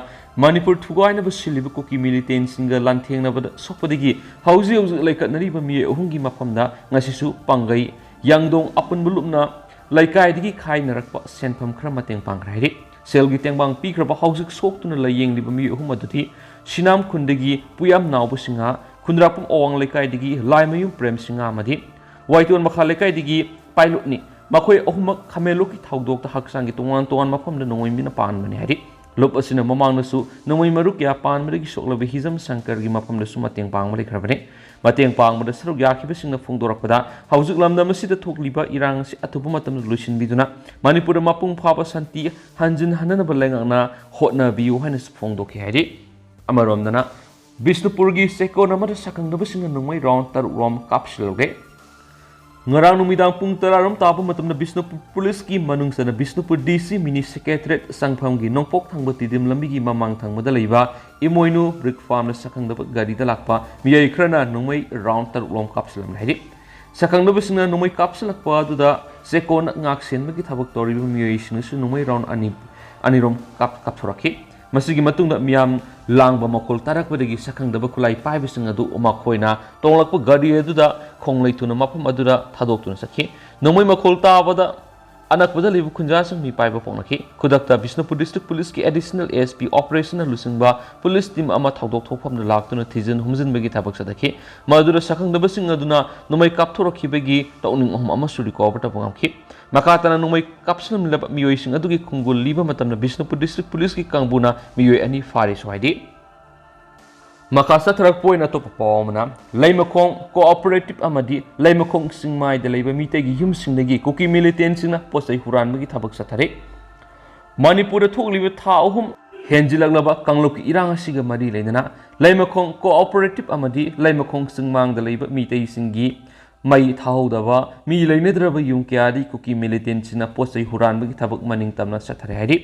ꯃꯅꯤꯄꯨꯔ ꯊꯨꯒꯥꯏꯅꯕ ꯁꯤꯜꯂꯤꯕ ꯀꯨꯀꯤ ꯃꯤꯂꯤꯇꯦꯟꯁꯤꯡꯒ ꯂꯥꯟꯊꯦꯡꯅꯕꯗ ꯁꯣꯛꯄꯗꯒꯤ ꯍꯧꯖꯤꯛ ꯍꯧꯖꯤꯛ ꯂꯩꯀꯠꯅꯔꯤꯕ ꯃꯤꯑꯣꯏ ꯑꯍꯨꯝꯒꯤ ꯃꯐꯝꯗ ꯉꯁꯤꯁꯨ ꯄꯥꯡꯒꯩ, ꯌꯥꯡꯗꯣꯡ ꯑꯄꯨꯟꯕ ꯂꯨꯞꯅ ꯂꯩꯀꯥꯏꯗꯒꯤ ꯈꯥꯏꯅꯔꯛꯄ ꯁꯦꯟꯐꯝ ꯈꯔ ꯃꯇꯦꯡ ꯄꯥꯡꯈ꯭ꯔꯦ ꯍꯥꯏꯔꯤ꯫ ꯁꯦꯜꯒꯤ ꯇꯦꯡꯕꯥꯡ ꯄꯤꯈ꯭ꯔꯕ ꯍꯧꯖꯤꯛ ꯁꯣꯛꯇꯨꯅ ꯂꯥꯏꯌꯦꯡꯂꯤꯕ ꯃꯤꯑꯣꯏ ꯑꯍꯨꯝ ꯑꯗꯨꯗꯤ ꯁꯤꯅꯥꯝ ꯈꯨꯟꯗꯒꯤ ꯄꯨꯌꯥꯝ ꯅꯥꯎꯕ ꯁꯤꯡꯍ, ꯈꯨꯟꯗ꯭ꯔꯥꯛꯄꯝ ꯑꯋꯥꯡ ꯂꯩꯀꯥꯏꯗꯒꯤ ꯂꯥꯏꯃꯌꯨꯝ ꯄ꯭ꯔꯦꯝ ꯁꯤꯡꯍ ꯑꯃꯗꯤ ꯋꯥꯏꯇꯣꯟ ꯃꯈꯥ ꯂꯩꯀꯥꯏꯗꯒꯤ ꯄꯥꯏꯂꯨꯠꯅꯤ꯫ ꯃꯈꯣꯏ ꯑꯍꯨꯝꯃꯛ ꯈꯥꯃꯦꯟꯂꯣꯛꯀꯤ ꯊꯧꯗꯣꯛꯇ ꯍꯛꯆꯥꯡꯒꯤ ꯇꯣꯉꯥꯟ ꯇꯣꯉꯥꯟꯕ ꯃꯐꯝꯗ ꯅꯣꯡꯃꯩ ꯃꯤꯅ ꯄꯥꯟꯕꯅꯤ ꯍꯥꯏꯔꯤ꯫ ꯂꯨꯞ ꯑꯁꯤꯅ ꯃꯃꯥꯡꯗꯁꯨ ꯅꯣꯡꯃꯩ ꯃꯔꯨ ꯀꯌꯥ ꯄꯥꯟꯕꯗꯒꯤ ꯁꯣꯛꯂꯕ ꯍꯤꯖꯝ ꯁꯪꯀꯔꯒꯤ ꯃꯐꯝꯗꯁꯨ ꯃꯇꯦꯡ ꯄꯥꯡꯕ ꯂꯩꯈ꯭ꯔꯕꯅꯤ꯫ ꯃꯇꯦꯡ ꯄꯥꯡꯕꯗ ꯁꯔꯨꯛ ꯌꯥꯈꯤꯕꯁꯤꯡꯅ ꯐꯣꯡꯗꯣꯔꯛꯄꯗ, ꯍꯧꯖꯤꯛ ꯂꯝꯗꯝ ꯑꯁꯤꯗ ꯊꯣꯛꯂꯤꯕ ꯏꯔꯥꯡ ꯑꯁꯤ ꯑꯊꯨꯕ ꯃꯇꯝꯗ ꯂꯣꯏꯁꯤꯟꯕꯤꯗꯨꯅ ꯃꯅꯤꯄꯨꯔꯗ ꯃꯄꯨꯡ ꯐꯥꯕ ꯁꯥꯟꯇꯤ ꯍꯟꯖꯤꯟꯍꯟꯅꯅꯕ ꯂꯩꯉꯥꯛꯅ ꯍꯣꯠꯅꯕꯤꯌꯨ ꯍꯥꯏꯅꯁꯨ ꯐꯣꯡꯗꯣꯛꯈꯤ ꯍꯥꯏꯔꯤ꯫ ꯑꯃꯔꯣꯝꯗꯅ, ꯕꯤꯁꯅꯨꯄꯨꯔꯒꯤ ꯆꯦꯛꯀꯣꯟ ꯑꯃꯗ ꯁꯛꯈꯪꯗꯕꯁꯤꯡꯅ ꯅꯣꯡꯃꯩ ꯔꯥꯎꯟ ꯇꯔꯨꯛ ꯔꯣꯝ ꯀꯥꯞꯁꯤꯜꯍꯧꯔꯦ꯫ ꯉꯔꯥꯡ ꯅꯨꯃꯤꯗꯥꯡ ꯄꯨꯡ ꯇꯔꯥ ꯔꯣꯝ ꯇꯥꯕ ꯃꯇꯝꯗ ꯕꯤꯁꯅꯨꯄꯨꯔ ꯄꯨꯂꯤꯁꯀꯤ ꯃꯅꯨꯡ ꯆꯟꯅ ꯕꯤꯁꯅꯨꯄꯨꯔ ꯗꯤ ꯁꯤ ꯃꯤꯅꯤ ꯁꯦꯀ꯭ꯔꯦꯇꯔꯤꯌꯦꯠ ꯆꯪꯐꯝꯒꯤ ꯅꯣꯡꯄꯣꯛ ꯊꯪꯕ ꯇꯤꯗꯤꯝ ꯂꯝꯕꯤꯒꯤ ꯃꯃꯥꯡ ꯊꯪꯕꯗ ꯂꯩꯕ ꯏꯃꯣꯏꯅꯨ ꯕ꯭ꯔꯤꯛ ꯐꯥꯔꯝꯗ ꯁꯛꯈꯪꯗꯕ ꯒꯥꯔꯤꯗ ꯂꯥꯛꯄ ꯃꯤꯑꯣꯏ ꯈꯔꯅ ꯅꯣꯡꯃꯩ ꯔꯥꯎꯟ ꯇꯔꯨꯛ ꯔꯣꯝ ꯀꯥꯞꯁꯤꯜꯂꯝꯂꯦ ꯍꯥꯏꯔꯤ꯫ ꯁꯛꯈꯪꯗꯕꯁꯤꯡꯅ ꯅꯣꯡꯃꯩ ꯀꯥꯞꯁꯤꯜꯂꯛꯄ ꯑꯗꯨꯗ ꯆꯦꯛꯀꯣꯟ ꯉꯥꯛ ꯁꯦꯟꯕꯒꯤ ꯊꯕꯛ ꯇꯧꯔꯤꯕ ꯃꯤꯑꯣꯏꯁꯤꯡꯅꯁꯨ ꯅꯣꯡꯃꯩ ꯔꯥꯎꯟ ꯑꯅꯤ, ꯑꯅꯤꯔꯣꯝ ꯀꯥꯞ-, ꯀꯥꯞꯊꯣꯔꯛꯈꯤ꯫ ꯃꯁꯤꯒꯤ ꯃꯇꯨꯡꯗ ꯃꯤꯌꯥꯝ ꯂꯥꯡꯕ ꯃꯈꯣꯜ ꯇꯥꯔꯛꯄꯗꯒꯤ ꯁꯛꯈꯪꯗꯕ ꯈꯨꯠꯂꯥꯏ ꯄꯥꯏꯕꯁꯤꯡ ꯑꯗꯨ ꯃꯈꯣꯏꯅ ꯇꯣꯡꯂꯛꯄ ꯒꯥꯔꯤ ꯑꯗꯨꯗ ꯈꯣꯡꯂꯩ ꯊꯨꯅ ꯃꯐꯝ ꯑꯗꯨꯗ ꯊꯥꯗꯣꯛꯇꯨꯅ ꯆꯠꯈꯤ꯫ ꯅꯣꯡꯃꯩ ꯃꯈꯣꯜ ꯇꯥꯕꯗ ꯑꯅꯛꯄꯗ ꯂꯩꯕ ꯈꯨꯟꯖꯥꯁꯤꯡ ꯃꯤꯄꯥꯏꯕ ꯄꯣꯛꯅꯈꯤ꯫ ꯈꯨꯗꯛꯇ ꯕꯤꯁꯅꯨꯄꯨꯔ ꯗꯤꯁꯇ꯭ꯔꯤꯛ ꯄꯨꯂꯤꯁꯀꯤ ꯑꯦꯗꯤꯁꯅꯦꯜ ꯑꯦ ꯑꯦꯁ ꯄꯤ ꯑꯣꯄꯔꯦꯁꯟꯅ ꯂꯨꯆꯤꯡꯕ ꯄꯨꯂꯤꯁ ꯇꯤꯝ ꯑꯃ ꯊꯧꯗꯣꯛ ꯊꯣꯛꯐꯝꯗ ꯂꯥꯛꯇꯨꯅ ꯊꯤꯖꯤꯟ ꯍꯨꯝꯖꯤꯟꯕꯒꯤ ꯊꯕꯛ ꯆꯠꯊꯈꯤ꯫ ꯃꯗꯨꯗ ꯁꯛꯈꯪꯗꯕꯁꯤꯡ ꯑꯗꯨꯅ ꯅꯣꯡꯃꯩ ꯀꯥꯞꯊꯣꯔꯛꯈꯤꯕꯒꯤ ꯇꯧꯅꯤꯡ ꯑꯍꯨꯝ ꯑꯃꯁꯨ ꯔꯤꯀꯣꯚꯔ ꯇꯧꯕ ꯉꯝꯈꯤ꯫ ꯃꯈꯥ ꯇꯥꯅ ꯅꯣꯡꯃꯩ ꯀꯥꯞꯁꯤꯜꯂꯝꯂꯕ ꯃꯤꯑꯣꯏꯁꯤꯡ ꯑꯗꯨꯒꯤ ꯈꯣꯡꯒꯨꯜ ꯂꯤꯕ ꯃꯇꯝꯗ ꯕꯤꯁꯅꯨꯄꯨꯔ ꯗꯤꯁꯇ꯭ꯔꯤꯛ ꯄꯨꯂꯤꯁꯀꯤ ꯀꯥꯡꯕꯨꯅ ꯃꯤꯑꯣꯏ ꯑꯅꯤ ꯐꯥꯔꯦꯁꯨ ꯍꯥꯏꯔꯤ꯫ ꯃꯈꯥ ꯆꯠꯊꯔꯛꯄ ꯑꯣꯏꯅ ꯑꯇꯣꯞꯄ ꯄꯥꯎ ꯑꯃꯅ, ꯂꯩꯃꯈꯣꯡ ꯀꯣꯑꯣꯄꯔꯦꯇꯤꯚ ꯑꯃꯗꯤ ꯂꯩꯃꯈꯣꯡ ꯆꯤꯡꯃꯥꯏꯗ ꯂꯩꯕ ꯃꯤꯇꯩꯒꯤ ꯌꯨꯝꯁꯤꯡꯗꯒꯤ ꯀꯨꯀꯤ ꯃꯤꯂꯤꯇꯦꯟꯁꯤꯡꯅ ꯄꯣꯠ ꯆꯩ ꯍꯨꯔꯥꯟꯕꯒꯤ ꯊꯕꯛ ꯆꯠꯊꯔꯤ꯫ ꯃꯅꯤꯄꯨꯔꯗ ꯊꯣꯛꯂꯤꯕ ꯊꯥ ꯑꯍꯨꯝ ꯍꯦꯟꯖꯤꯜꯂꯛꯂꯕ ꯀꯥꯡꯂꯨꯞꯀꯤ ꯏꯔꯥꯡ ꯑꯁꯤꯒ ꯃꯔꯤ ꯂꯩꯅꯅ ꯂꯩꯃꯈꯣꯡ ꯀꯣꯑꯣꯄꯔꯦꯇꯤꯚ ꯑꯃꯗꯤ ꯂꯩꯃꯈꯣꯡ ꯆꯤꯡꯃꯥꯡꯗ ꯂꯩꯕ ꯃꯤꯇꯩꯁꯤꯡꯒꯤ ꯃꯩ ꯊꯥꯍꯧꯗꯕ, ꯃꯤ ꯂꯩꯅꯗ꯭ꯔꯕ ꯌꯨꯝ ꯀꯌꯥꯗꯤ ꯀꯨꯀꯤ ꯃꯤꯂꯤꯇꯦꯟꯁꯤꯡꯅ ꯄꯣꯠ ꯆꯩ ꯍꯨꯔꯥꯟꯕꯒꯤ ꯊꯕꯛ ꯃꯅꯤꯡ ꯇꯝꯅ ꯆꯠꯊꯔꯦ ꯍꯥꯏꯔꯤ꯫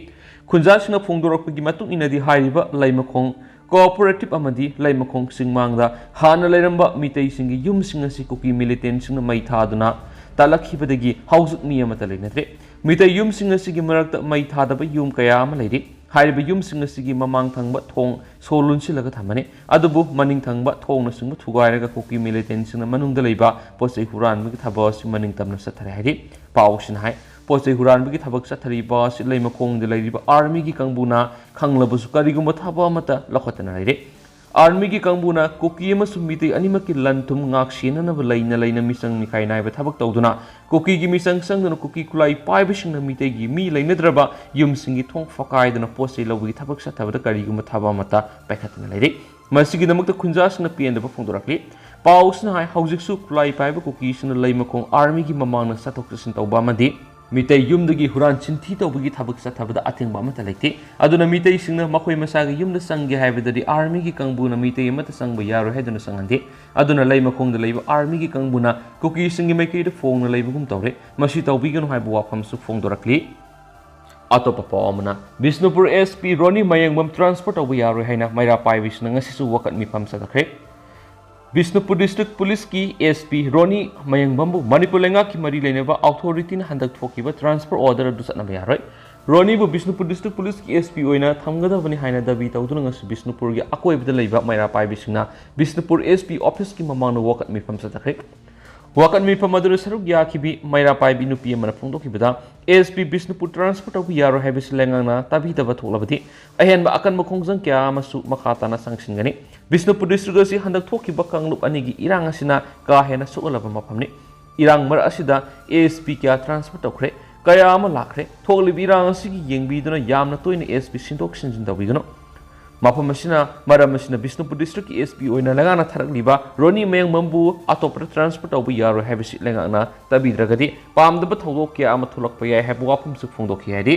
ꯈꯨꯟꯖꯥꯁꯤꯡꯅ ꯐꯣꯡꯗꯣꯔꯛꯄꯒꯤ ꯃꯇꯨꯡ ꯏꯟꯅꯗꯤ ꯍꯥꯏꯔꯤꯕ ꯂꯩꯃꯈꯣꯡ ꯀꯣꯑꯣꯄꯔꯦꯇꯤꯚ ꯑꯃꯗꯤ ꯂꯩꯃꯈꯣꯡ ꯆꯤꯡꯃꯥꯡꯗ ꯍꯥꯟꯅ ꯂꯩꯔꯝꯕ ꯃꯤꯇꯩꯁꯤꯡꯒꯤ ꯌꯨꯝꯁꯤꯡ ꯑꯁꯤ ꯀꯨꯀꯤ ꯃꯤꯂꯤꯇꯦꯟꯁꯤꯡꯅ ꯃꯩ ꯊꯥꯗꯨꯅ ꯇꯥꯜꯂꯛꯈꯤꯕꯗꯒꯤ ꯍꯧꯖꯤꯛ ꯃꯤ ꯑꯃꯠꯇ ꯂꯩꯅꯗ꯭ꯔꯦ꯫ ꯃꯤꯇꯩ ꯌꯨꯝꯁꯤꯡ ꯑꯁꯤꯒꯤ ꯃꯔꯛꯇ ꯃꯩ ꯊꯥꯗꯕ ꯌꯨꯝ ꯀꯌꯥ ꯑꯃ ꯂꯩꯔꯤ꯫ ꯍꯥꯏꯔꯤꯕ ꯌꯨꯝꯁꯤꯡ ꯑꯁꯤꯒꯤ ꯃꯃꯥꯡ ꯊꯪꯕ ꯊꯣꯡ ꯁꯣ ꯂꯣꯟꯁꯤꯜꯂꯒ ꯊꯝꯕꯅꯤ꯫ ꯑꯗꯨꯕꯨ ꯃꯅꯤꯡ ꯊꯪꯕ ꯊꯣꯡꯅꯆꯤꯡꯕ ꯊꯨꯒꯥꯏꯔꯒ ꯀꯨꯀꯤ ꯃꯤꯂꯤꯇꯦꯟꯁꯤꯡꯅ ꯃꯅꯨꯡꯗ ꯂꯩꯕ ꯄꯣꯠ ꯆꯩ ꯍꯨꯔꯥꯟꯕꯒꯤ ꯊꯕꯛ ꯑꯁꯤ ꯃꯅꯤꯡ ꯇꯝꯅ ꯆꯠꯊꯔꯦ ꯍꯥꯏꯔꯤ꯫ ꯄꯥꯎꯁꯤꯅ ꯍꯥꯏ, ꯄꯣꯠ ꯆꯩ ꯍꯨꯔꯥꯟꯕꯒꯤ ꯊꯕꯛ ꯆꯠꯊꯔꯤꯕ ꯑꯁꯤ ꯂꯩꯃꯈꯣꯡꯗ ꯂꯩꯔꯤꯕ ꯑꯥꯔꯃꯤꯒꯤ ꯀꯥꯡꯕꯨꯅ ꯈꯪꯂꯕꯁꯨ ꯀꯔꯤꯒꯨꯝꯕ ꯊꯕꯛ ꯑꯃꯠꯇ ꯂꯧꯈꯠꯇꯅ ꯂꯩꯔꯤ꯫ ꯑꯥꯔꯃꯤꯒꯤ ꯀꯥꯡꯕꯨꯅ ꯀꯨꯀꯤ ꯑꯃꯁꯨꯡ ꯃꯤꯇꯩ ꯑꯅꯤꯃꯛꯀꯤ ꯂꯟ ꯊꯨꯝ ꯉꯥꯛ ꯁꯦꯟꯅꯅꯕ ꯂꯩꯅ ꯂꯩꯅ ꯃꯤꯆꯪ ꯃꯤꯈꯥꯏ ꯅꯥꯏꯕ ꯊꯕꯛ ꯇꯧꯗꯨꯅ ꯀꯨꯀꯤꯒꯤ ꯃꯤꯆꯪ ꯆꯪꯗꯨꯅ ꯀꯨꯀꯤ ꯈꯨꯠꯂꯥꯏ ꯄꯥꯏꯕꯁꯤꯡꯅ ꯃꯤꯇꯩꯒꯤ ꯃꯤ ꯂꯩꯅꯗ꯭ꯔꯕ ꯌꯨꯝꯁꯤꯡꯒꯤ ꯊꯣꯡ ꯐꯛꯀꯥꯏꯗꯨꯅ ꯄꯣꯠ ꯆꯩ ꯂꯧꯕꯒꯤ ꯊꯕꯛ ꯆꯠꯊꯕꯗ ꯀꯔꯤꯒꯨꯝꯕ ꯊꯕꯛ ꯑꯃꯠꯇ ꯄꯥꯏꯈꯠꯇꯅ ꯂꯩꯔꯤ꯫ ꯃꯁꯤꯒꯤꯗꯃꯛꯇ ꯈꯨꯟꯖꯥꯁꯤꯡꯅ ꯄꯦꯟꯗꯕ ꯐꯣꯡꯗꯣꯔꯛꯂꯤ꯫ ꯄꯥꯎꯁꯤꯅ ꯍꯥꯏ, ꯍꯧꯖꯤꯛꯁꯨ ꯈꯨꯠꯂꯥꯏ ꯄꯥꯏꯕ ꯀꯨꯀꯤꯁꯤꯡꯅ ꯂꯩꯃꯈꯣꯡ ꯑꯥꯔꯃꯤꯒꯤ ꯃꯃꯥꯡꯗ ꯆꯠꯊꯣꯛ ꯆꯠꯁꯤꯟ ꯇꯧꯕ ꯑꯃꯗꯤ ꯃꯤꯇꯩ ꯌꯨꯝꯗꯒꯤ ꯍꯨꯔꯥꯟ ꯆꯤꯟꯊꯤ ꯇꯧꯕꯒꯤ ꯊꯕꯛ ꯆꯠꯊꯕꯗ ꯑꯊꯤꯡꯕ ꯑꯃꯠꯇ ꯂꯩꯇꯦ꯫ ꯑꯗꯨꯅ ꯃꯤꯇꯩꯁꯤꯡꯅ ꯃꯈꯣꯏ ꯃꯁꯥꯒꯤ ꯌꯨꯝꯗ ꯆꯪꯒꯦ ꯍꯥꯏꯕꯗꯗꯤ ꯑꯥꯔꯃꯤꯒꯤ ꯀꯥꯡꯕꯨꯅ ꯃꯤꯇꯩ ꯑꯃꯠꯇ ꯆꯪꯕ ꯌꯥꯔꯣꯏ ꯍꯥꯏꯗꯨꯅ ꯆꯪꯍꯟꯗꯦ꯫ ꯑꯗꯨꯅ ꯂꯩꯃꯈꯣꯡꯗ ꯂꯩꯕ ꯑꯥꯔꯃꯤꯒꯤ ꯀꯥꯡꯕꯨꯅ ꯀꯨꯀꯤꯁꯤꯡꯒꯤ ꯃꯥꯏꯀꯩꯗ ꯐꯣꯡꯅ ꯂꯩꯕꯒꯨꯝ ꯇꯧꯔꯦ꯫ ꯃꯁꯤ ꯇꯧꯕꯤꯒꯅꯨ ꯍꯥꯏꯕ ꯋꯥꯐꯝꯁꯨ ꯐꯣꯡꯗꯣꯔꯛꯂꯤ꯫ ꯑꯇꯣꯞꯄ ꯄꯥꯎ ꯑꯃꯅ, ꯕꯤꯁꯅꯨꯄꯨꯔ ꯑꯦꯁ ꯄꯤ ꯔꯣꯅꯤ ꯃꯌꯦꯡꯕꯝ ꯇ꯭ꯔꯥꯟꯁꯐꯔ ꯇꯧꯕ ꯌꯥꯔꯣꯏ ꯍꯥꯏꯅ ꯃꯩꯔꯥ ꯄꯥꯏꯕꯤꯁꯤꯡꯅ ꯉꯁꯤꯁꯨ ꯋꯥꯀꯠ ꯃꯤꯐꯝ ꯆꯠꯊꯈ꯭ꯔꯦ꯫ ꯕꯤꯁꯅꯨꯄꯨꯔ ꯗꯤꯁꯇ꯭ꯔꯤꯛ ꯄꯨꯂꯤꯁꯀꯤ ꯑꯦꯁ ꯄꯤ ꯔꯣꯅꯤ ꯃꯌꯦꯡꯕꯝꯕꯨ ꯃꯅꯤꯄꯨꯔ ꯂꯩꯉꯥꯛꯀꯤ ꯃꯔꯤ ꯂꯩꯅꯕ ꯑꯣꯊꯣꯔꯤꯇꯤꯅ ꯍꯟꯗꯛ ꯊꯣꯛꯈꯤꯕ ꯇ꯭ꯔꯥꯟꯁꯐꯔ ꯑꯣꯔꯗꯔ ꯑꯗꯨ ꯆꯠꯅꯕ ꯌꯥꯔꯣꯏ꯫ ꯔꯣꯅꯤꯕꯨ ꯕꯤꯁꯅꯨꯄꯨꯔ ꯗꯤꯁꯇ꯭ꯔꯤꯛ ꯄꯨꯂꯤꯁꯀꯤ ꯑꯦꯁ ꯄꯤ ꯑꯣꯏꯅ ꯊꯝꯒꯗꯕꯅꯤ ꯍꯥꯏꯅ ꯗꯥꯕꯤ ꯇꯧꯗꯨꯅ ꯉꯁꯤ ꯕꯤꯁꯅꯨꯄꯨꯔꯒꯤ ꯑꯀꯣꯏꯕꯗ ꯂꯩꯕ ꯃꯩꯔꯥ ꯄꯥꯏꯕꯤꯁꯤꯡꯅ ꯕꯤꯁꯅꯨꯄꯨꯔ ꯑꯦꯁ ꯄꯤ ꯑꯣꯐꯤꯁꯀꯤ ꯃꯃꯥꯡꯗ ꯋꯥꯀꯠ ꯃꯤꯐꯝ ꯆꯠꯊꯈ꯭ꯔꯦ꯫ ꯋꯥꯀꯠ ꯃꯤꯐꯝ ꯑꯗꯨꯗ ꯁꯔꯨꯛ ꯌꯥꯈꯤꯕꯤ ꯃꯩꯔꯥ ꯄꯥꯏꯕꯤ ꯅꯨꯄꯤ ꯑꯃꯅ ꯐꯣꯡꯗꯣꯛꯈꯤꯕꯗ, ꯑꯦꯁ ꯄꯤ ꯕꯤꯁꯅꯨꯄꯨꯔ ꯇ꯭ꯔꯥꯟꯁꯐꯔ ꯇꯧꯕ ꯌꯥꯔꯣꯏ ꯍꯥꯏꯕꯁꯤ ꯂꯩꯉꯥꯛꯅ ꯇꯥꯕꯤꯗꯕ ꯊꯣꯛꯂꯕꯗꯤ ꯑꯍꯦꯟꯕ ꯑꯀꯟꯕ ꯈꯣꯡꯖꯪ ꯀꯌꯥ ꯑꯃꯁꯨ ꯃꯈꯥ ꯇꯥꯅ ꯆꯪꯁꯤꯟꯒꯅꯤ꯫ ꯕꯤꯁꯅꯨꯄꯨꯔ ꯗꯤꯁꯇ꯭ꯔꯤꯛ ꯑꯁꯤ ꯍꯟꯗꯛ ꯊꯣꯛꯈꯤꯕ ꯀꯥꯡꯂꯨꯞ ꯑꯅꯤꯒꯤ ꯏꯔꯥꯡ ꯑꯁꯤꯅ ꯀꯥ ꯍꯦꯟꯅ ꯁꯣꯛꯍꯜꯂꯕ ꯃꯐꯝꯅꯤ꯫ ꯏꯔꯥꯡ ꯃꯔꯛ ꯑꯁꯤꯗ ꯑꯦ ꯑꯦꯁ ꯄꯤ ꯀꯌꯥ ꯇ꯭ꯔꯥꯟꯁꯐꯔ ꯇꯧꯈ꯭ꯔꯦ, ꯀꯌꯥ ꯑꯃ ꯂꯥꯛꯈ꯭ꯔꯦ꯫ ꯊꯣꯛꯂꯤꯕ ꯏꯔꯥꯡ ꯑꯁꯤꯒꯤ ꯌꯦꯡꯕꯤꯗꯨꯅ ꯌꯥꯝꯅ ꯇꯣꯏꯅ ꯑꯦ ꯑꯦꯁ ꯄꯤ ꯁꯤꯟꯗꯣꯛ ꯁꯤꯟꯖꯤꯟ ꯇꯧꯕꯤꯒꯅꯨ꯫ ꯃꯐꯝ ꯑꯁꯤꯅ, ꯃꯔꯝ ꯑꯁꯤꯅ ꯕꯤꯁꯅꯨꯄꯨꯔ ꯗꯤꯁꯇ꯭ꯔꯤꯛꯀꯤ ꯑꯦꯁ ꯄꯤ ꯑꯣꯏꯅ ꯂꯩꯉꯥꯛꯅ ꯊꯥꯔꯛꯂꯤꯕ ꯔꯣꯅꯤ ꯃꯌꯥꯡꯕꯝꯕꯨ ꯑꯇꯣꯞꯄꯗ ꯇ꯭ꯔꯥꯟꯁꯐꯔ ꯇꯧꯕ ꯌꯥꯔꯣꯏ ꯍꯥꯏꯕꯁꯤ ꯂꯩꯉꯥꯛꯅ ꯇꯥꯕꯤꯗ꯭ꯔꯒꯗꯤ ꯄꯥꯝꯗꯕ ꯊꯧꯗꯣꯛ ꯀꯌꯥ ꯑꯃ ꯊꯣꯛꯂꯛꯄ ꯌꯥꯏ ꯍꯥꯏꯕ ꯋꯥꯐꯝꯁꯨ ꯐꯣꯡꯗꯣꯛꯈꯤ ꯍꯥꯏꯔꯤ꯫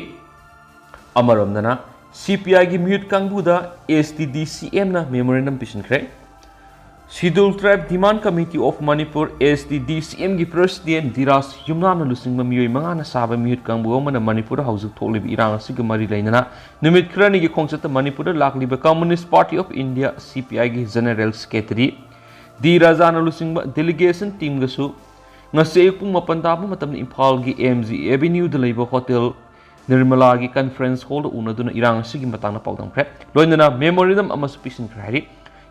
ꯑꯃꯔꯣꯝꯗꯅ, CPIꯒꯤ ꯃꯤꯍꯨꯠ ꯀꯥꯡꯕꯨꯗ ASTDCMꯅ memorandum ꯄꯤꯁꯤꯟꯈ꯭ꯔꯦ꯫ Scheduled Tribe Demand Committee of Manipur, ASTDCMꯒꯤ president Dhiraj ꯌꯨꯝꯅꯥꯝꯅ ꯂꯨꯆꯤꯡꯕ ꯃꯤꯑꯣꯏ ꯃꯉꯥꯅ ꯁꯥꯕ ꯃꯤꯍꯨꯠ ꯀꯥꯡꯕꯨ ꯑꯃꯅ ꯃꯅꯤꯄꯨꯔꯗ ꯍꯧꯖꯤꯛ ꯊꯣꯛꯂꯤꯕ ꯏꯔꯥꯡ ꯑꯁꯤꯒ ꯃꯔꯤ ꯂꯩꯅꯅ ꯅꯨꯃꯤꯠ ꯈꯔꯅꯤꯒꯤ ꯈꯣꯡꯆꯠꯇ ꯃꯅꯤꯄꯨꯔꯗ ꯂꯥꯛꯂꯤꯕ Communist Party of India, CPIꯒꯤ general secretary ꯗꯤ ꯔꯥꯖꯥꯅ ꯂꯨꯆꯤꯡꯕ delegation teamꯒꯁꯨ ꯉꯁꯤ ꯑꯌꯨꯛ ꯄꯨꯡ ꯃꯥꯄꯟ ꯇꯥꯕ ꯃꯇꯝꯗ ꯏꯝꯐꯥꯜꯒꯤ MG Avenueꯗ ꯂꯩꯕ Hotel ꯅꯤꯔꯃꯂꯥꯒꯤ conference hallꯗ ꯎꯅꯗꯨꯅ ꯏꯔꯥꯡ ꯑꯁꯤꯒꯤ ꯃꯇꯥꯡꯗ ꯄꯥꯎꯗꯝꯈ꯭ꯔꯦ꯫ ꯂꯣꯏꯅꯅ memorandum ꯑꯃꯁꯨ ꯄꯤꯁꯤꯟꯈ꯭ꯔꯦ ꯍꯥꯏꯔꯤ꯫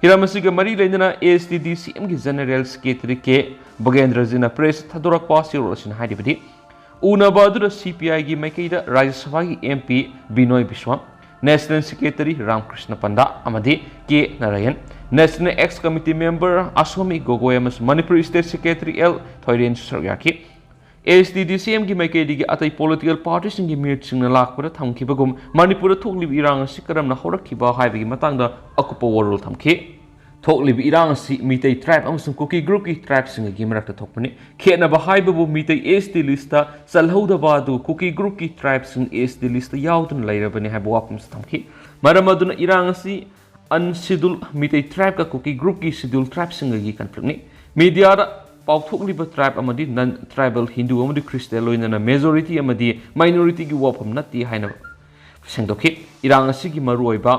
ꯍꯤꯔꯝ ꯑꯁꯤꯒ ꯃꯔꯤ ꯂꯩꯅꯅ ASTDCMꯒꯤ general secretary ꯀꯦ ꯚꯒꯦꯟꯗ꯭ꯔꯖꯤꯅ press ꯊꯥꯗꯣꯔꯛꯄ ꯆꯦꯔꯣꯜ ꯑꯁꯤꯅ ꯍꯥꯏꯔꯤꯕꯗꯤ, ꯎꯅꯕ ꯑꯗꯨꯗ CPIꯒꯤ ꯃꯥꯏꯀꯩꯗ ꯔꯥꯖ꯭ꯌ ꯁꯚꯥꯒꯤ MP ꯕꯤꯅꯣꯏ ꯕꯤꯁ꯭ꯋꯥ, National Secretary ꯔꯥꯝꯀ꯭ꯔꯤꯁꯅ ꯄꯟꯗꯥ ꯑꯃꯗꯤ ꯀꯦ Narayan, National Ex Committee member ꯑꯁ꯭ꯋꯥꯃꯤ ꯒꯣꯒꯣꯏ ꯑꯃꯁꯨꯡ ꯃꯅꯤꯄꯨꯔ State Secretary ꯑꯦꯜ ꯊꯣꯏꯔꯦꯟꯁꯨ ꯁꯔꯨꯛ ꯌꯥꯈꯤ꯫ ASTDCMꯒꯤ ꯃꯥꯏꯀꯩꯗꯒꯤ ꯑꯇꯩ political partyꯁꯤꯡꯒꯤ ꯃꯤꯍꯨꯠꯁꯤꯡꯅ ꯂꯥꯛꯄꯗ ꯊꯝꯈꯤꯕꯒꯨꯝ ꯃꯅꯤꯄꯨꯔꯗ ꯊꯣꯛꯂꯤꯕ ꯏꯔꯥꯡ ꯑꯁꯤ ꯀꯔꯝꯅ ꯍꯧꯔꯛꯈꯤꯕ ꯍꯥꯏꯕꯒꯤ ꯃꯇꯥꯡꯗ ꯑꯀꯨꯞꯄ ꯋꯥꯔꯣꯜ ꯊꯝꯈꯤ꯫ ꯊꯣꯛꯂꯤꯕ ꯏꯔꯥꯡ ꯑꯁꯤ ꯃꯤꯇꯩ tribe ꯑꯃꯁꯨꯡ ꯀꯨꯀꯤ groupꯀꯤ tribeꯁꯤꯡꯒꯤ ꯃꯔꯛꯇ ꯊꯣꯛꯄꯅꯤ꯫ ꯈꯦꯠꯅꯕ ꯍꯥꯏꯕꯕꯨ ꯃꯤꯇꯩ ST listꯇ ꯆꯜꯍꯧꯗꯕ ꯑꯗꯨ ꯀꯨꯀꯤ groupꯀꯤ tribeꯁꯤꯡ ST listꯇ ꯌꯥꯎꯗꯨꯅ ꯂꯩꯔꯕꯅꯤ ꯍꯥꯏꯕ ꯋꯥꯐꯝꯁꯨ ꯊꯝꯈꯤ꯫ ꯃꯔꯝ ꯑꯗꯨꯅ ꯏꯔꯥꯡ ꯑꯁꯤ unscheduled ꯃꯤꯇꯩ tribeꯀ ꯀꯨꯀꯤ groupꯀꯤ scheduled tribeꯁꯤꯡꯒꯒꯤ conflictꯅꯤ꯫ Mediaꯗ ꯄꯥꯎꯊꯣꯛꯂꯤꯕ tribe ꯑꯃꯗꯤ non tribal, Hindu ꯑꯃꯗꯤ Christian ꯂꯣꯏꯅꯅ majority ꯑꯃꯗꯤ minorityꯒꯤ ꯋꯥꯐꯝ ꯅꯠꯇꯦ ꯍꯥꯏꯅ ꯐꯣꯡꯗꯣꯛꯈꯤ꯫ ꯏꯔꯥꯡ ꯑꯁꯤꯒꯤ ꯃꯔꯨꯑꯣꯏꯕ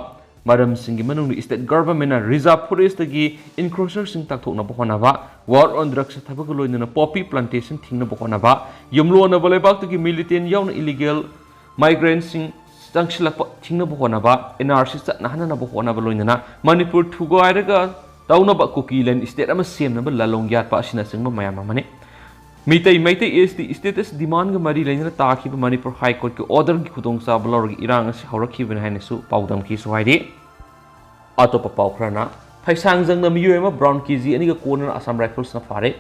ꯃꯔꯝꯁꯤꯡꯒꯤ ꯃꯅꯨꯡꯗ state governmentꯅ reserve forestꯇꯒꯤ encroacherꯁꯤꯡ ꯇꯥꯛꯊꯣꯛꯅꯕ ꯍꯣꯠꯅꯕ, war on drugsꯀ ꯊꯕꯛꯀ ꯂꯣꯏꯅꯅ poppy plantation ꯊꯤꯡꯅꯕ ꯍꯣꯠꯅꯕ, ꯌꯨꯝꯂꯣꯟꯅꯕ ꯂꯩꯕꯥꯛꯇꯒꯤ militant ꯌꯥꯎꯅ illegal migrantꯁꯤꯡ ꯆꯪꯁꯤꯜꯂꯛꯄ ꯊꯤꯡꯅꯕ ꯍꯣꯠꯅꯕ, NRC ꯆꯠꯅꯍꯟꯅꯕ ꯍꯣꯠꯅꯕ ꯂꯣꯏꯅꯅ ꯃꯅꯤꯄꯨꯔ ꯊꯨꯒꯥꯏꯔꯒ ꯇꯧꯅꯕ ꯀꯨꯀꯤꯂꯦꯟ state ꯑꯃ ꯁꯦꯝꯅꯕ ꯂꯥꯂꯣꯡ ꯌꯥꯠꯄ ꯑꯁꯤꯅꯆꯤꯡꯕ ꯃꯌꯥꯝ ꯑꯃꯅꯤ꯫ ꯃꯤꯇꯩ, ꯃꯩꯇꯩ ST status demandꯒ ꯃꯔꯤ ꯂꯩꯅꯅ ꯇꯥꯈꯤꯕ ꯃꯅꯤꯄꯨꯔ High Courtꯀꯤ orderꯒꯤ ꯈꯨꯗꯣꯡꯆꯥꯕ ꯂꯧꯔꯒ ꯏꯔꯥꯡ ꯑꯁꯤ ꯍꯧꯔꯛꯈꯤꯕꯅꯤ ꯍꯥꯏꯅꯁꯨ ꯄꯥꯎꯗꯝꯈꯤꯁꯨ ꯍꯥꯏꯔꯤ꯫ ꯑꯇꯣꯞꯄ ꯄꯥꯎ ꯈꯔꯅ, ꯐꯩꯁꯥꯡꯖꯪꯗ ꯃꯤꯑꯣꯏ ꯑꯃ brown KG ꯑꯅꯤꯒ ꯀꯣꯟꯅꯅ Assam Riflesꯅ ꯐꯥꯔꯦ꯫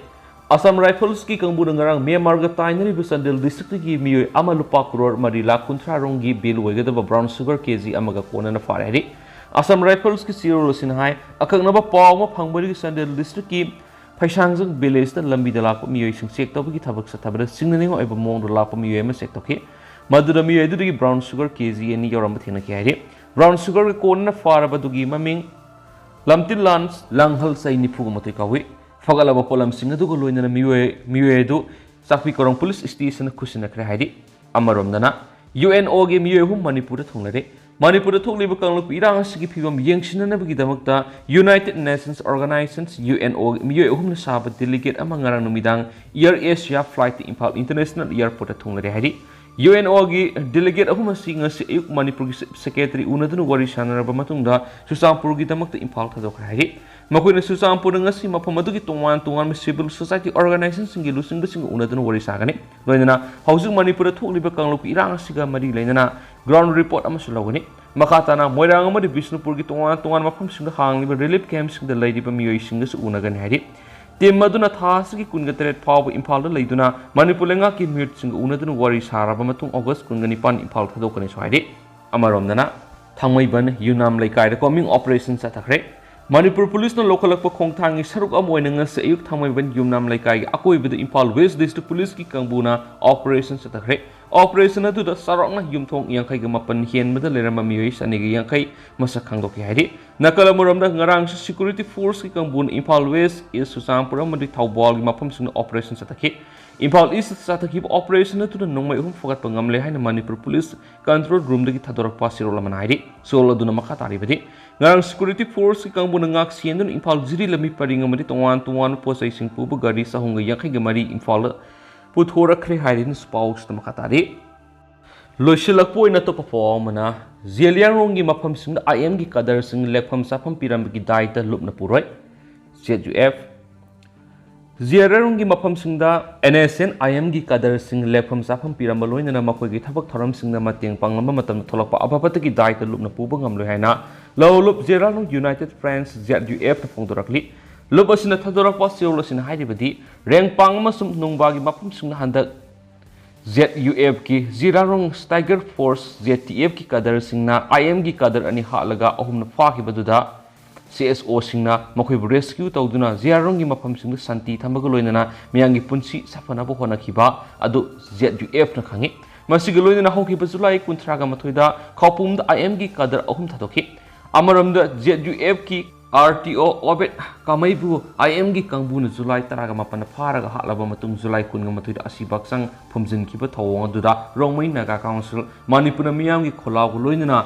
Assam Riflesꯀꯤ ꯀꯥꯡꯕꯨꯅ ꯉꯔꯥꯡ Myanmarꯒ ꯇꯥꯏꯅꯔꯤꯕ ꯆꯥꯟꯗꯦꯜ districtꯇꯒꯤ ꯃꯤꯑꯣꯏ ꯑꯃ ꯂꯨꯄꯥ ꯀ꯭ꯔꯣꯔ ꯃꯔꯤ ꯂꯥꯈ ꯀꯨꯟꯊ꯭ꯔꯥ ꯔꯣꯝꯒꯤ bill ꯑꯣꯏꯒꯗꯕ brown sugar KG ꯑꯃꯒ ꯀꯣꯟꯅꯅ ꯐꯥꯔꯦ ꯍꯥꯏꯔꯤ꯫ Assam Riflesꯀꯤ ꯆꯦꯔꯣꯜ ꯑꯁꯤꯅ ꯍꯥꯏ, ꯑꯀꯛꯅꯕ ꯄꯥꯎ ꯑꯃ ꯐꯪꯕꯗꯒꯤ ꯆꯥꯟꯗꯦꯜ districtꯀꯤ ꯐꯩꯁꯥꯡꯖꯪ villageꯇ ꯂꯝꯕꯤꯗ ꯂꯥꯛꯄ ꯃꯤꯑꯣꯏꯁꯤꯡ check ꯇꯧꯕꯒꯤ ꯊꯕꯛ ꯆꯠꯊꯕꯗ ꯆꯤꯡꯅꯅꯤꯡꯉꯥꯏ ꯑꯣꯏꯕ ꯃꯑꯣꯡꯗ ꯂꯥꯛꯄ ꯃꯤꯑꯣꯏ ꯑꯃ check ꯇꯧꯈꯤ꯫ ꯃꯗꯨꯗ ꯃꯤꯑꯣꯏ ꯑꯗꯨꯗꯒꯤ brown sugar K G ꯑꯅꯤ ꯌꯥꯎꯔꯝꯕ ꯊꯦꯡꯅꯈꯤ ꯍꯥꯏꯔꯤ꯫ Brown sugarꯒ ꯀꯣꯟꯅꯅ ꯐꯥꯔꯕꯗꯨꯒꯤ ꯃꯃꯤꯡ ꯂꯝꯇꯤꯜꯂꯥꯟ ꯂꯥꯡꯍꯜ ꯆꯩ ꯅꯤꯐꯨꯒ ꯃꯥꯊꯣꯏ ꯀꯧꯏ꯫ ꯐꯒꯠꯂꯕ ꯄꯣꯠꯂꯝꯁꯤꯡ ꯑꯗꯨꯒ ꯂꯣꯏꯅꯅ ꯃꯤꯑꯣꯏ ꯃꯤꯑꯣꯏ ꯑꯗꯨ ꯆꯥꯛꯄꯤꯀꯣꯔꯣꯡ ꯄꯨꯂꯤꯁ ꯁ꯭ꯇꯦꯁꯟꯗ ꯈꯨꯠꯁꯤꯟꯅꯈ꯭ꯔꯦ ꯍꯥꯏꯔꯤ꯫ ꯑꯃꯔꯣꯝꯗꯅ, UNOꯒꯤ ꯃꯤꯑꯣꯏ ꯑꯍꯨꯝ ꯃꯅꯤꯄꯨꯔꯗ ꯊꯨꯡꯂꯔꯦ꯫ ꯃꯅꯤꯄꯨꯔꯗ ꯊꯣꯛꯂꯤꯕ ꯀꯥꯡꯂꯨꯞꯀꯤ ꯏꯔꯥꯡ ꯑꯁꯤꯒꯤ ꯐꯤꯕꯝ ꯌꯦꯡꯁꯤꯟꯅꯅꯕꯒꯤꯗꯃꯛꯇ United Nations Organizations, UNO, ꯃꯤꯑꯣꯏ ꯑꯍꯨꯝꯅ ꯁꯥꯕ delegate ꯑꯃ ꯉꯔꯥꯡ ꯅꯨꯃꯤꯗꯥꯡ Air Asia flightꯇ ꯏꯝꯐꯥꯜ International Airportꯇ ꯊꯨꯡꯂꯔꯦ ꯍꯥꯏꯔꯤ꯫ UNOꯒꯤ delegate ꯑꯍꯨꯝ ꯑꯁꯤ ꯉꯁꯤ ꯑꯌꯨꯛ ꯃꯅꯤꯄꯨꯔꯒꯤ Chief Secretary ꯎꯅꯗꯨꯅ ꯋꯥꯔꯤ ꯁꯥꯟꯅꯔꯕ ꯃꯇꯨꯡꯗ ꯆꯨꯔꯆꯥꯟꯄꯨꯔꯒꯤꯗꯃꯛꯇ ꯏꯝꯐꯥꯜ ꯊꯥꯗꯣꯛꯈ꯭ꯔꯦ ꯍꯥꯏꯔꯤ꯫ ꯃꯈꯣꯏꯅ ꯆꯨꯔꯆꯥꯟꯄꯨꯔꯗ ꯉꯁꯤ ꯃꯐꯝ ꯑꯗꯨꯒꯤ ꯇꯣꯉꯥꯟ ꯇꯣꯉꯥꯟꯕ civil society organizationꯁꯤꯡꯒꯤ ꯂꯨꯆꯤꯡꯕꯁꯤꯡꯒ ꯎꯅꯗꯨꯅ ꯋꯥꯔꯤ ꯁꯥꯒꯅꯤ꯫ ꯂꯣꯏꯅꯅ ꯍꯧꯖꯤꯛ ꯃꯅꯤꯄꯨꯔꯗ ꯊꯣꯛꯂꯤꯕ ꯀꯥꯡꯂꯨꯞꯀꯤ ꯏꯔꯥꯡ ꯑꯁꯤꯒ ꯃꯔꯤ ꯂꯩꯅꯅ ground report ꯑꯃꯁꯨ ꯂꯧꯒꯅꯤ꯫ ꯃꯈꯥ ꯇꯥꯅ ꯃꯣꯏꯔꯥꯡ ꯑꯃꯗꯤ ꯕꯤꯁꯅꯨꯄꯨꯔꯒꯤ ꯇꯣꯉꯥꯟ ꯇꯣꯉꯥꯟꯕ ꯃꯐꯝꯁꯤꯡꯗ ꯍꯥꯡꯂꯤꯕ relief campꯁꯤꯡꯗ ꯂꯩꯔꯤꯕ ꯃꯤꯑꯣꯏꯁꯤꯡꯒꯁꯨ ꯎꯅꯒꯅꯤ ꯍꯥꯏꯔꯤ꯫ Team ꯑꯗꯨꯅ ꯊꯥ ꯑꯁꯤꯒꯤ ꯀꯨꯟꯒ ꯇꯔꯦꯠ ꯐꯥꯎꯕ ꯏꯝꯐꯥꯜꯗ ꯂꯩꯗꯨꯅ ꯃꯅꯤꯄꯨꯔ ꯂꯩꯉꯥꯛꯀꯤ ꯃꯤꯍꯨꯠꯁꯤꯡꯒ ꯎꯅꯗꯨꯅ ꯋꯥꯔꯤ ꯁꯥꯔꯕ ꯃꯇꯨꯡ August ꯀꯨꯟꯒ ꯅꯤꯄꯥꯟ ꯏꯝꯐꯥꯜ ꯊꯥꯗꯣꯛꯀꯅꯤꯁꯨ ꯍꯥꯏꯔꯤ꯫ ꯑꯃꯔꯣꯝꯗꯅ ꯊꯥꯡꯃꯩꯕꯟ ꯌꯨꯝꯅꯥꯝ ꯂꯩꯀꯥꯏꯗ combing operation ꯆꯠꯊꯈ꯭ꯔꯦ꯫ ꯃꯅꯤꯄꯨꯔ ꯄꯨꯂꯤꯁꯅ ꯂꯧꯈꯠꯂꯛꯄ ꯈꯣꯡꯊꯥꯡꯒꯤ ꯁꯔꯨꯛ ꯑꯃ ꯑꯣꯏꯅ ꯉꯁꯤ ꯑꯌꯨꯛ ꯊꯥꯡꯃꯩꯕꯟ ꯌꯨꯝꯅꯥꯝ ꯂꯩꯀꯥꯏꯒꯤ ꯑꯀꯣꯏꯕꯗ ꯏꯝꯐꯥꯜ West District ꯄꯨꯂꯤꯁꯀꯤ ꯀꯥꯡꯕꯨꯅ operation ꯆꯠꯊꯈ꯭ꯔꯦ꯫ Operation ꯑꯗꯨꯗ ꯆꯥꯎꯔꯥꯛꯅ ꯌꯨꯝꯊꯣꯡ ꯌꯥꯡꯈꯩꯒ ꯃꯥꯄꯟ ꯍꯦꯟꯕꯗ ꯂꯩꯔꯝꯕ ꯃꯤꯑꯣꯏ ꯆꯅꯤꯒ ꯌꯥꯡꯈꯩ ꯃꯁꯛ ꯈꯪꯗꯣꯛꯈꯤ ꯍꯥꯏꯔꯤ꯫ ꯅꯥꯀꯜ ꯑꯃꯔꯣꯝꯗ ꯉꯔꯥꯡꯁꯨ security forceꯀꯤ ꯀꯥꯡꯕꯨꯅ ꯏꯝꯐꯥꯜ West, East ꯆꯨꯔꯆꯥꯟꯄꯨꯔ ꯑꯃꯗꯤ ꯊꯧꯕꯥꯜꯒꯤ ꯃꯐꯝꯁꯤꯡꯗ operation ꯆꯠꯊꯈꯤ꯫ ꯏꯝꯐꯥꯜ East ꯆꯠꯊꯈꯤꯕ operation ꯑꯗꯨꯅ ꯅꯣꯡꯃꯩ ꯑꯍꯨꯝ ꯐꯒꯠꯄ ꯉꯝꯂꯦ ꯍꯥꯏꯅ ꯃꯅꯤꯄꯨꯔ ꯄꯨꯂꯤꯁ control roomꯗꯒꯤ ꯊꯥꯗꯣꯔꯛꯄ ꯆꯦꯔꯣꯜ ꯑꯃꯅ ꯍꯥꯏꯔꯤ꯫ ꯆꯦꯔꯣꯜ ꯑꯗꯨꯅ ꯃꯈꯥ ꯇꯥꯔꯤꯕꯗꯤ, ꯉꯔꯥꯡ security forceꯀꯤ ꯀꯥꯡꯕꯨꯅ ꯉꯥꯛ ꯁꯦꯟꯗꯨꯅ ꯏꯝꯐꯥꯜ ꯖꯤꯔꯤ ꯂꯝꯕꯤ ꯄꯔꯤꯡ ꯑꯃꯗꯤ ꯇꯣꯉꯥꯟ ꯇꯣꯉꯥꯟꯕ ꯄꯣꯠꯆꯩꯁꯤꯡ ꯄꯨꯕ ꯒꯥꯔꯤ ꯆꯍꯨꯝꯒ ꯌꯥꯡꯈꯩꯒ ꯃꯔꯤ ꯏꯝꯐꯥꯜꯗ ꯄꯨꯊꯣꯔꯛꯈ꯭ꯔꯦ ꯍꯥꯏꯔꯤ꯫ ꯄꯥꯎꯁꯤꯗ ꯃꯈꯥ ꯇꯥꯔꯤ꯫ ꯂꯣꯏꯁꯤꯜꯂꯛꯄ ꯑꯣꯏꯅ ꯑꯇꯣꯞꯄ ꯄꯥꯎ ꯑꯃꯅ, ꯖꯤꯌꯥꯂꯤꯌꯥꯡꯔꯣꯡꯒꯤ ꯃꯐꯝꯁꯤꯡꯗ IMꯒꯤ cadreꯁꯤꯡ ꯂꯦꯛꯐꯝ ꯆꯥꯐꯝ ꯄꯤꯔꯝꯕꯒꯤ ꯗꯥꯏꯇ ꯂꯨꯞꯅ ꯄꯨꯔꯣꯏ꯫ ZUF꯫ ꯖꯤꯌꯥꯂꯤꯌꯥꯡꯔꯣꯡꯒꯤ ꯃꯐꯝꯁꯤꯡꯗ NSCN IMꯒꯤ cadreꯁꯤꯡ ꯂꯦꯛꯐꯝ ꯆꯥꯐꯝ ꯄꯤꯔꯝꯕ ꯂꯣꯏꯅꯅ ꯃꯈꯣꯏꯒꯤ ꯊꯕꯛ ꯊꯧꯔꯝꯁꯤꯡꯗ ꯃꯇꯦꯡ ꯄꯥꯡꯂꯝꯕ ꯃꯇꯝꯗ ꯊꯣꯛꯂꯛꯄ ꯑꯐ ꯐꯠꯇꯒꯤ ꯗꯥꯏꯇ ꯂꯨꯞꯅ ꯄꯨꯕ ꯉꯝꯂꯣꯏ ꯍꯥꯏꯅ ꯂꯧꯂꯨꯞ ꯖꯤꯌꯥꯂꯤꯌꯥꯡꯔꯣꯡ United Friends, ZUFꯅ ꯐꯣꯡꯗꯣꯔꯛꯂꯤ꯫ ꯂꯨꯞ ꯑꯁꯤꯅ ꯊꯥꯗꯣꯔꯛꯄ ꯆꯦꯔꯣꯜ ꯑꯁꯤꯅ ꯍꯥꯏꯔꯤꯕꯗꯤ, ꯔꯦꯡꯄꯥꯡ ꯑꯃꯁꯨꯡ ꯅꯨꯡꯕꯥꯒꯤ ꯃꯐꯝꯁꯤꯡꯗ ꯍꯟꯗꯛ ZUFꯀꯤ ꯖꯤꯌꯥꯂꯤꯌꯥꯡꯔꯣꯡ Tiger Force, ZTFꯀꯤ cadreꯁꯤꯡꯅ IMꯒꯤ cadre ꯑꯅꯤ ꯍꯥꯠꯂꯒ ꯑꯍꯨꯝꯅ ꯐꯥꯈꯤꯕꯗꯨꯗ CSOꯁꯤꯡꯅ ꯃꯈꯣꯏꯕꯨ rescue ꯇꯧꯗꯨꯅ ꯖꯤꯌꯥꯂꯤꯌꯥꯡꯔꯣꯡꯒꯤ ꯃꯐꯝꯁꯤꯡꯗ ꯁꯥꯟꯇꯤ ꯊꯝꯕꯒ ꯂꯣꯏꯅꯅ ꯃꯤꯌꯥꯝꯒꯤ ꯄꯨꯟꯁꯤ ꯁꯥꯐꯅꯕ ꯍꯣꯠꯅꯈꯤꯕ ꯑꯗꯨ ZUFꯅ ꯈꯪꯉꯤ꯫ ꯃꯁꯤꯒ ꯂꯣꯏꯅꯅ ꯍꯧꯈꯤꯕ ꯖꯨꯂꯥꯏ ꯀꯨꯟꯊ꯭ꯔꯥꯒ ꯃꯥꯊꯣꯏꯗ ꯈꯧꯄꯨꯝꯗ ꯑꯥꯏ ꯑꯦꯝꯒꯤ ꯀꯥꯗꯔ ꯑꯍꯨꯝ ꯊꯥꯗꯣꯛꯈꯤ꯫ ꯑꯃꯔꯣꯝꯗ, ꯖꯦꯠ ꯌꯨ ꯑꯦꯐꯀꯤ ꯑꯥꯔ ꯇꯤ ꯑꯣ ꯑꯣꯕꯦꯗ ꯀꯥꯃꯩꯕꯨ ꯑꯥꯏ ꯑꯦꯝꯒꯤ ꯀꯥꯡꯕꯨꯅ ꯖꯨꯂꯥꯏ ꯇꯔꯥꯒ ꯃꯥꯄꯟꯗ ꯐꯥꯔꯒ ꯍꯥꯠꯂꯕ ꯃꯇꯨꯡ, ꯖꯨꯂꯥꯏ ꯀꯨꯟꯒ ꯃꯥꯊꯣꯏꯗ ꯑꯁꯤꯕ ꯍꯛꯆꯥꯡ ꯐꯨꯝꯖꯤꯟꯈꯤꯕ ꯊꯧꯑꯣꯡ ꯑꯗꯨꯗ ꯔꯣꯡꯃꯩ ꯅꯥꯒꯥ ꯀꯥꯎꯟꯁꯤꯜ, ꯃꯅꯤꯄꯨꯔꯅ ꯃꯤꯌꯥꯝꯒꯤ ꯈꯣꯜꯂꯥꯎꯒ ꯂꯣꯏꯅꯅ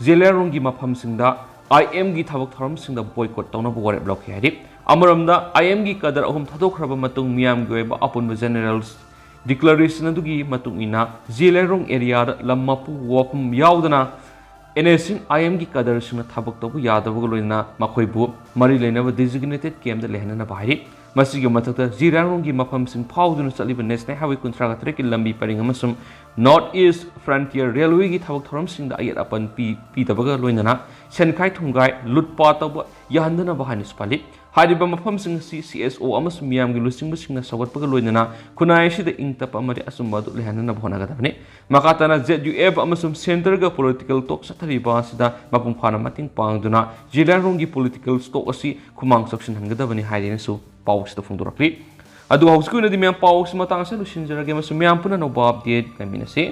ꯖꯤꯂꯤꯌꯥꯡꯔꯣꯡꯒꯤ ꯃꯐꯝꯁꯤꯡꯗ ꯑꯥꯏ ꯑꯦꯝꯒꯤ ꯊꯕꯛ ꯊꯧꯔꯝꯁꯤꯡꯗ ꯕꯣꯏꯀꯣꯠ ꯇꯧꯅꯕ ꯋꯥꯔꯦꯞ ꯂꯧꯈꯤ ꯍꯥꯏꯔꯤ꯫ ꯑꯃꯔꯣꯝꯗ, ꯑꯥꯏ ꯑꯦꯝꯒꯤ ꯀꯥꯗꯔ ꯑꯍꯨꯝ ꯊꯥꯗꯣꯛꯈ꯭ꯔꯕ ꯃꯇꯨꯡ ꯃꯤꯌꯥꯝꯒꯤ ꯑꯣꯏꯕ ꯑꯄꯨꯟꯕ ꯖꯦꯅꯔꯦꯜ ꯗꯤꯀ꯭ꯂꯥꯔꯦꯁꯟ ꯑꯗꯨꯒꯤ ꯃꯇꯨꯡ ꯏꯟꯅ, ꯖꯤꯂꯤꯌꯥꯡꯔꯣꯡ ꯑꯦꯔꯤꯌꯥꯗ ꯂꯝ ꯃꯄꯨ ꯋꯥꯐꯝ ꯌꯥꯎꯗꯅ ꯑꯦꯟ ꯑꯦꯁ ꯑꯦꯟ ꯑꯥꯏ ꯑꯦꯝꯒꯤ ꯀꯥꯗꯔꯁꯤꯡꯅ ꯊꯕꯛ ꯇꯧꯕ ꯌꯥꯗꯕꯒ ꯂꯣꯏꯅꯅ ꯃꯈꯣꯏꯕꯨ ꯃꯔꯤ ꯂꯩꯅꯕ ꯗꯤꯖꯤꯒꯅꯦꯇꯦꯗ ꯀꯦꯝꯗ ꯂꯩꯍꯟꯅꯅꯕ ꯍꯥꯏꯔꯤ꯫ ꯃꯁꯤꯒꯤ ꯃꯊꯛꯇ, ꯖꯤꯂꯤꯌꯥꯡꯔꯣꯡꯒꯤ ꯃꯐꯝꯁꯤꯡ ꯐꯥꯎꯗꯨꯅ ꯆꯠꯂꯤꯕ ꯅꯦꯁꯅꯦꯜ ꯍꯥꯏꯋꯦ ꯀꯨꯟꯊ꯭ꯔꯥꯒ ꯇꯔꯦꯠꯀꯤ ꯂꯝꯕꯤ ꯄꯔꯤꯡ ꯑꯃꯁꯨꯡ ꯅꯣꯔꯠ ꯏꯁ ꯐ꯭ꯔꯟꯇꯤꯌꯔ ꯔꯦꯜꯋꯦꯒꯤ ꯊꯕꯛ ꯊꯧꯔꯝꯁꯤꯡꯗ ꯑꯌꯦꯠ ꯑꯄꯟ ꯄꯤ-, ꯄꯤꯗꯕꯒ ꯂꯣꯏꯅꯅ ꯁꯦꯟꯈꯥꯏ ꯊꯨꯝꯈꯥꯏ, ꯂꯨꯠꯄꯥ ꯇꯧꯕ ꯌꯥꯍꯟꯗꯅꯕ ꯍꯥꯏꯅꯁꯨ ꯄꯥꯜꯂꯤ꯫ ꯍꯥꯏꯔꯤꯕ ꯃꯐꯝꯁꯤꯡ ꯑꯁꯤ ꯁꯤ ꯑꯦꯁ ꯑꯣ ꯑꯃꯁꯨꯡ ꯃꯤꯌꯥꯝꯒꯤ ꯂꯨꯆꯤꯡꯕꯁꯤꯡꯅ ꯁꯧꯒꯠꯄꯒ ꯂꯣꯏꯅꯅ ꯈꯨꯟꯅꯥꯏ ꯑꯁꯤꯗ ꯏꯪ ꯇꯞꯄ ꯑꯃꯗꯤ ꯑꯆꯨꯝꯕ ꯑꯗꯨ ꯂꯩꯍꯟꯅꯅꯕ ꯍꯣꯠꯅꯒꯗꯕꯅꯤ꯫ ꯃꯈꯥ ꯇꯥꯅ ꯖꯦꯠ ꯌꯨ ꯑꯦꯐ ꯑꯃꯁꯨꯡ ꯁꯦꯟꯇꯔꯒ ꯄꯣꯂꯤꯇꯤꯀꯦꯜ ꯇꯣꯛ ꯆꯠꯊꯔꯤꯕ ꯑꯁꯤꯗ ꯃꯄꯨꯡ ꯐꯥꯅ ꯃꯇꯦꯡ ꯄꯥꯡꯗꯨꯅ ꯖꯤꯂꯤꯌꯥꯡꯔꯣꯡꯒꯤ ꯄꯣꯂꯤꯇꯤꯀꯦꯜ ꯁ꯭ꯇꯣꯛ ꯑꯁꯤ ꯈꯨꯃꯥꯡ ꯆꯥꯎꯁꯤꯟꯍꯟꯒꯗꯕꯅꯤ ꯍꯥꯏꯗꯨꯅꯁꯨ ꯄꯥꯎ ꯑꯁꯤꯗ ꯐꯣꯡꯗꯣꯔꯛꯂꯤ꯫ ꯑꯗꯨꯒ ꯍꯧꯖꯤꯛꯀꯤ ꯑꯣꯏꯅꯗꯤ ꯃꯌꯥꯝ ꯄꯥꯎ ꯑꯁꯤ ꯃꯇꯥꯡ ꯑꯁꯤꯗ ꯂꯣꯏꯁꯤꯟꯖꯔꯒꯦ ꯑꯃꯁꯨꯡ ꯃꯌꯥꯝ ꯄꯨꯟꯅ ꯑꯅꯧꯕ ꯑꯞꯗꯦꯠ ꯉꯥꯏꯃꯤꯟꯅꯁꯤ꯫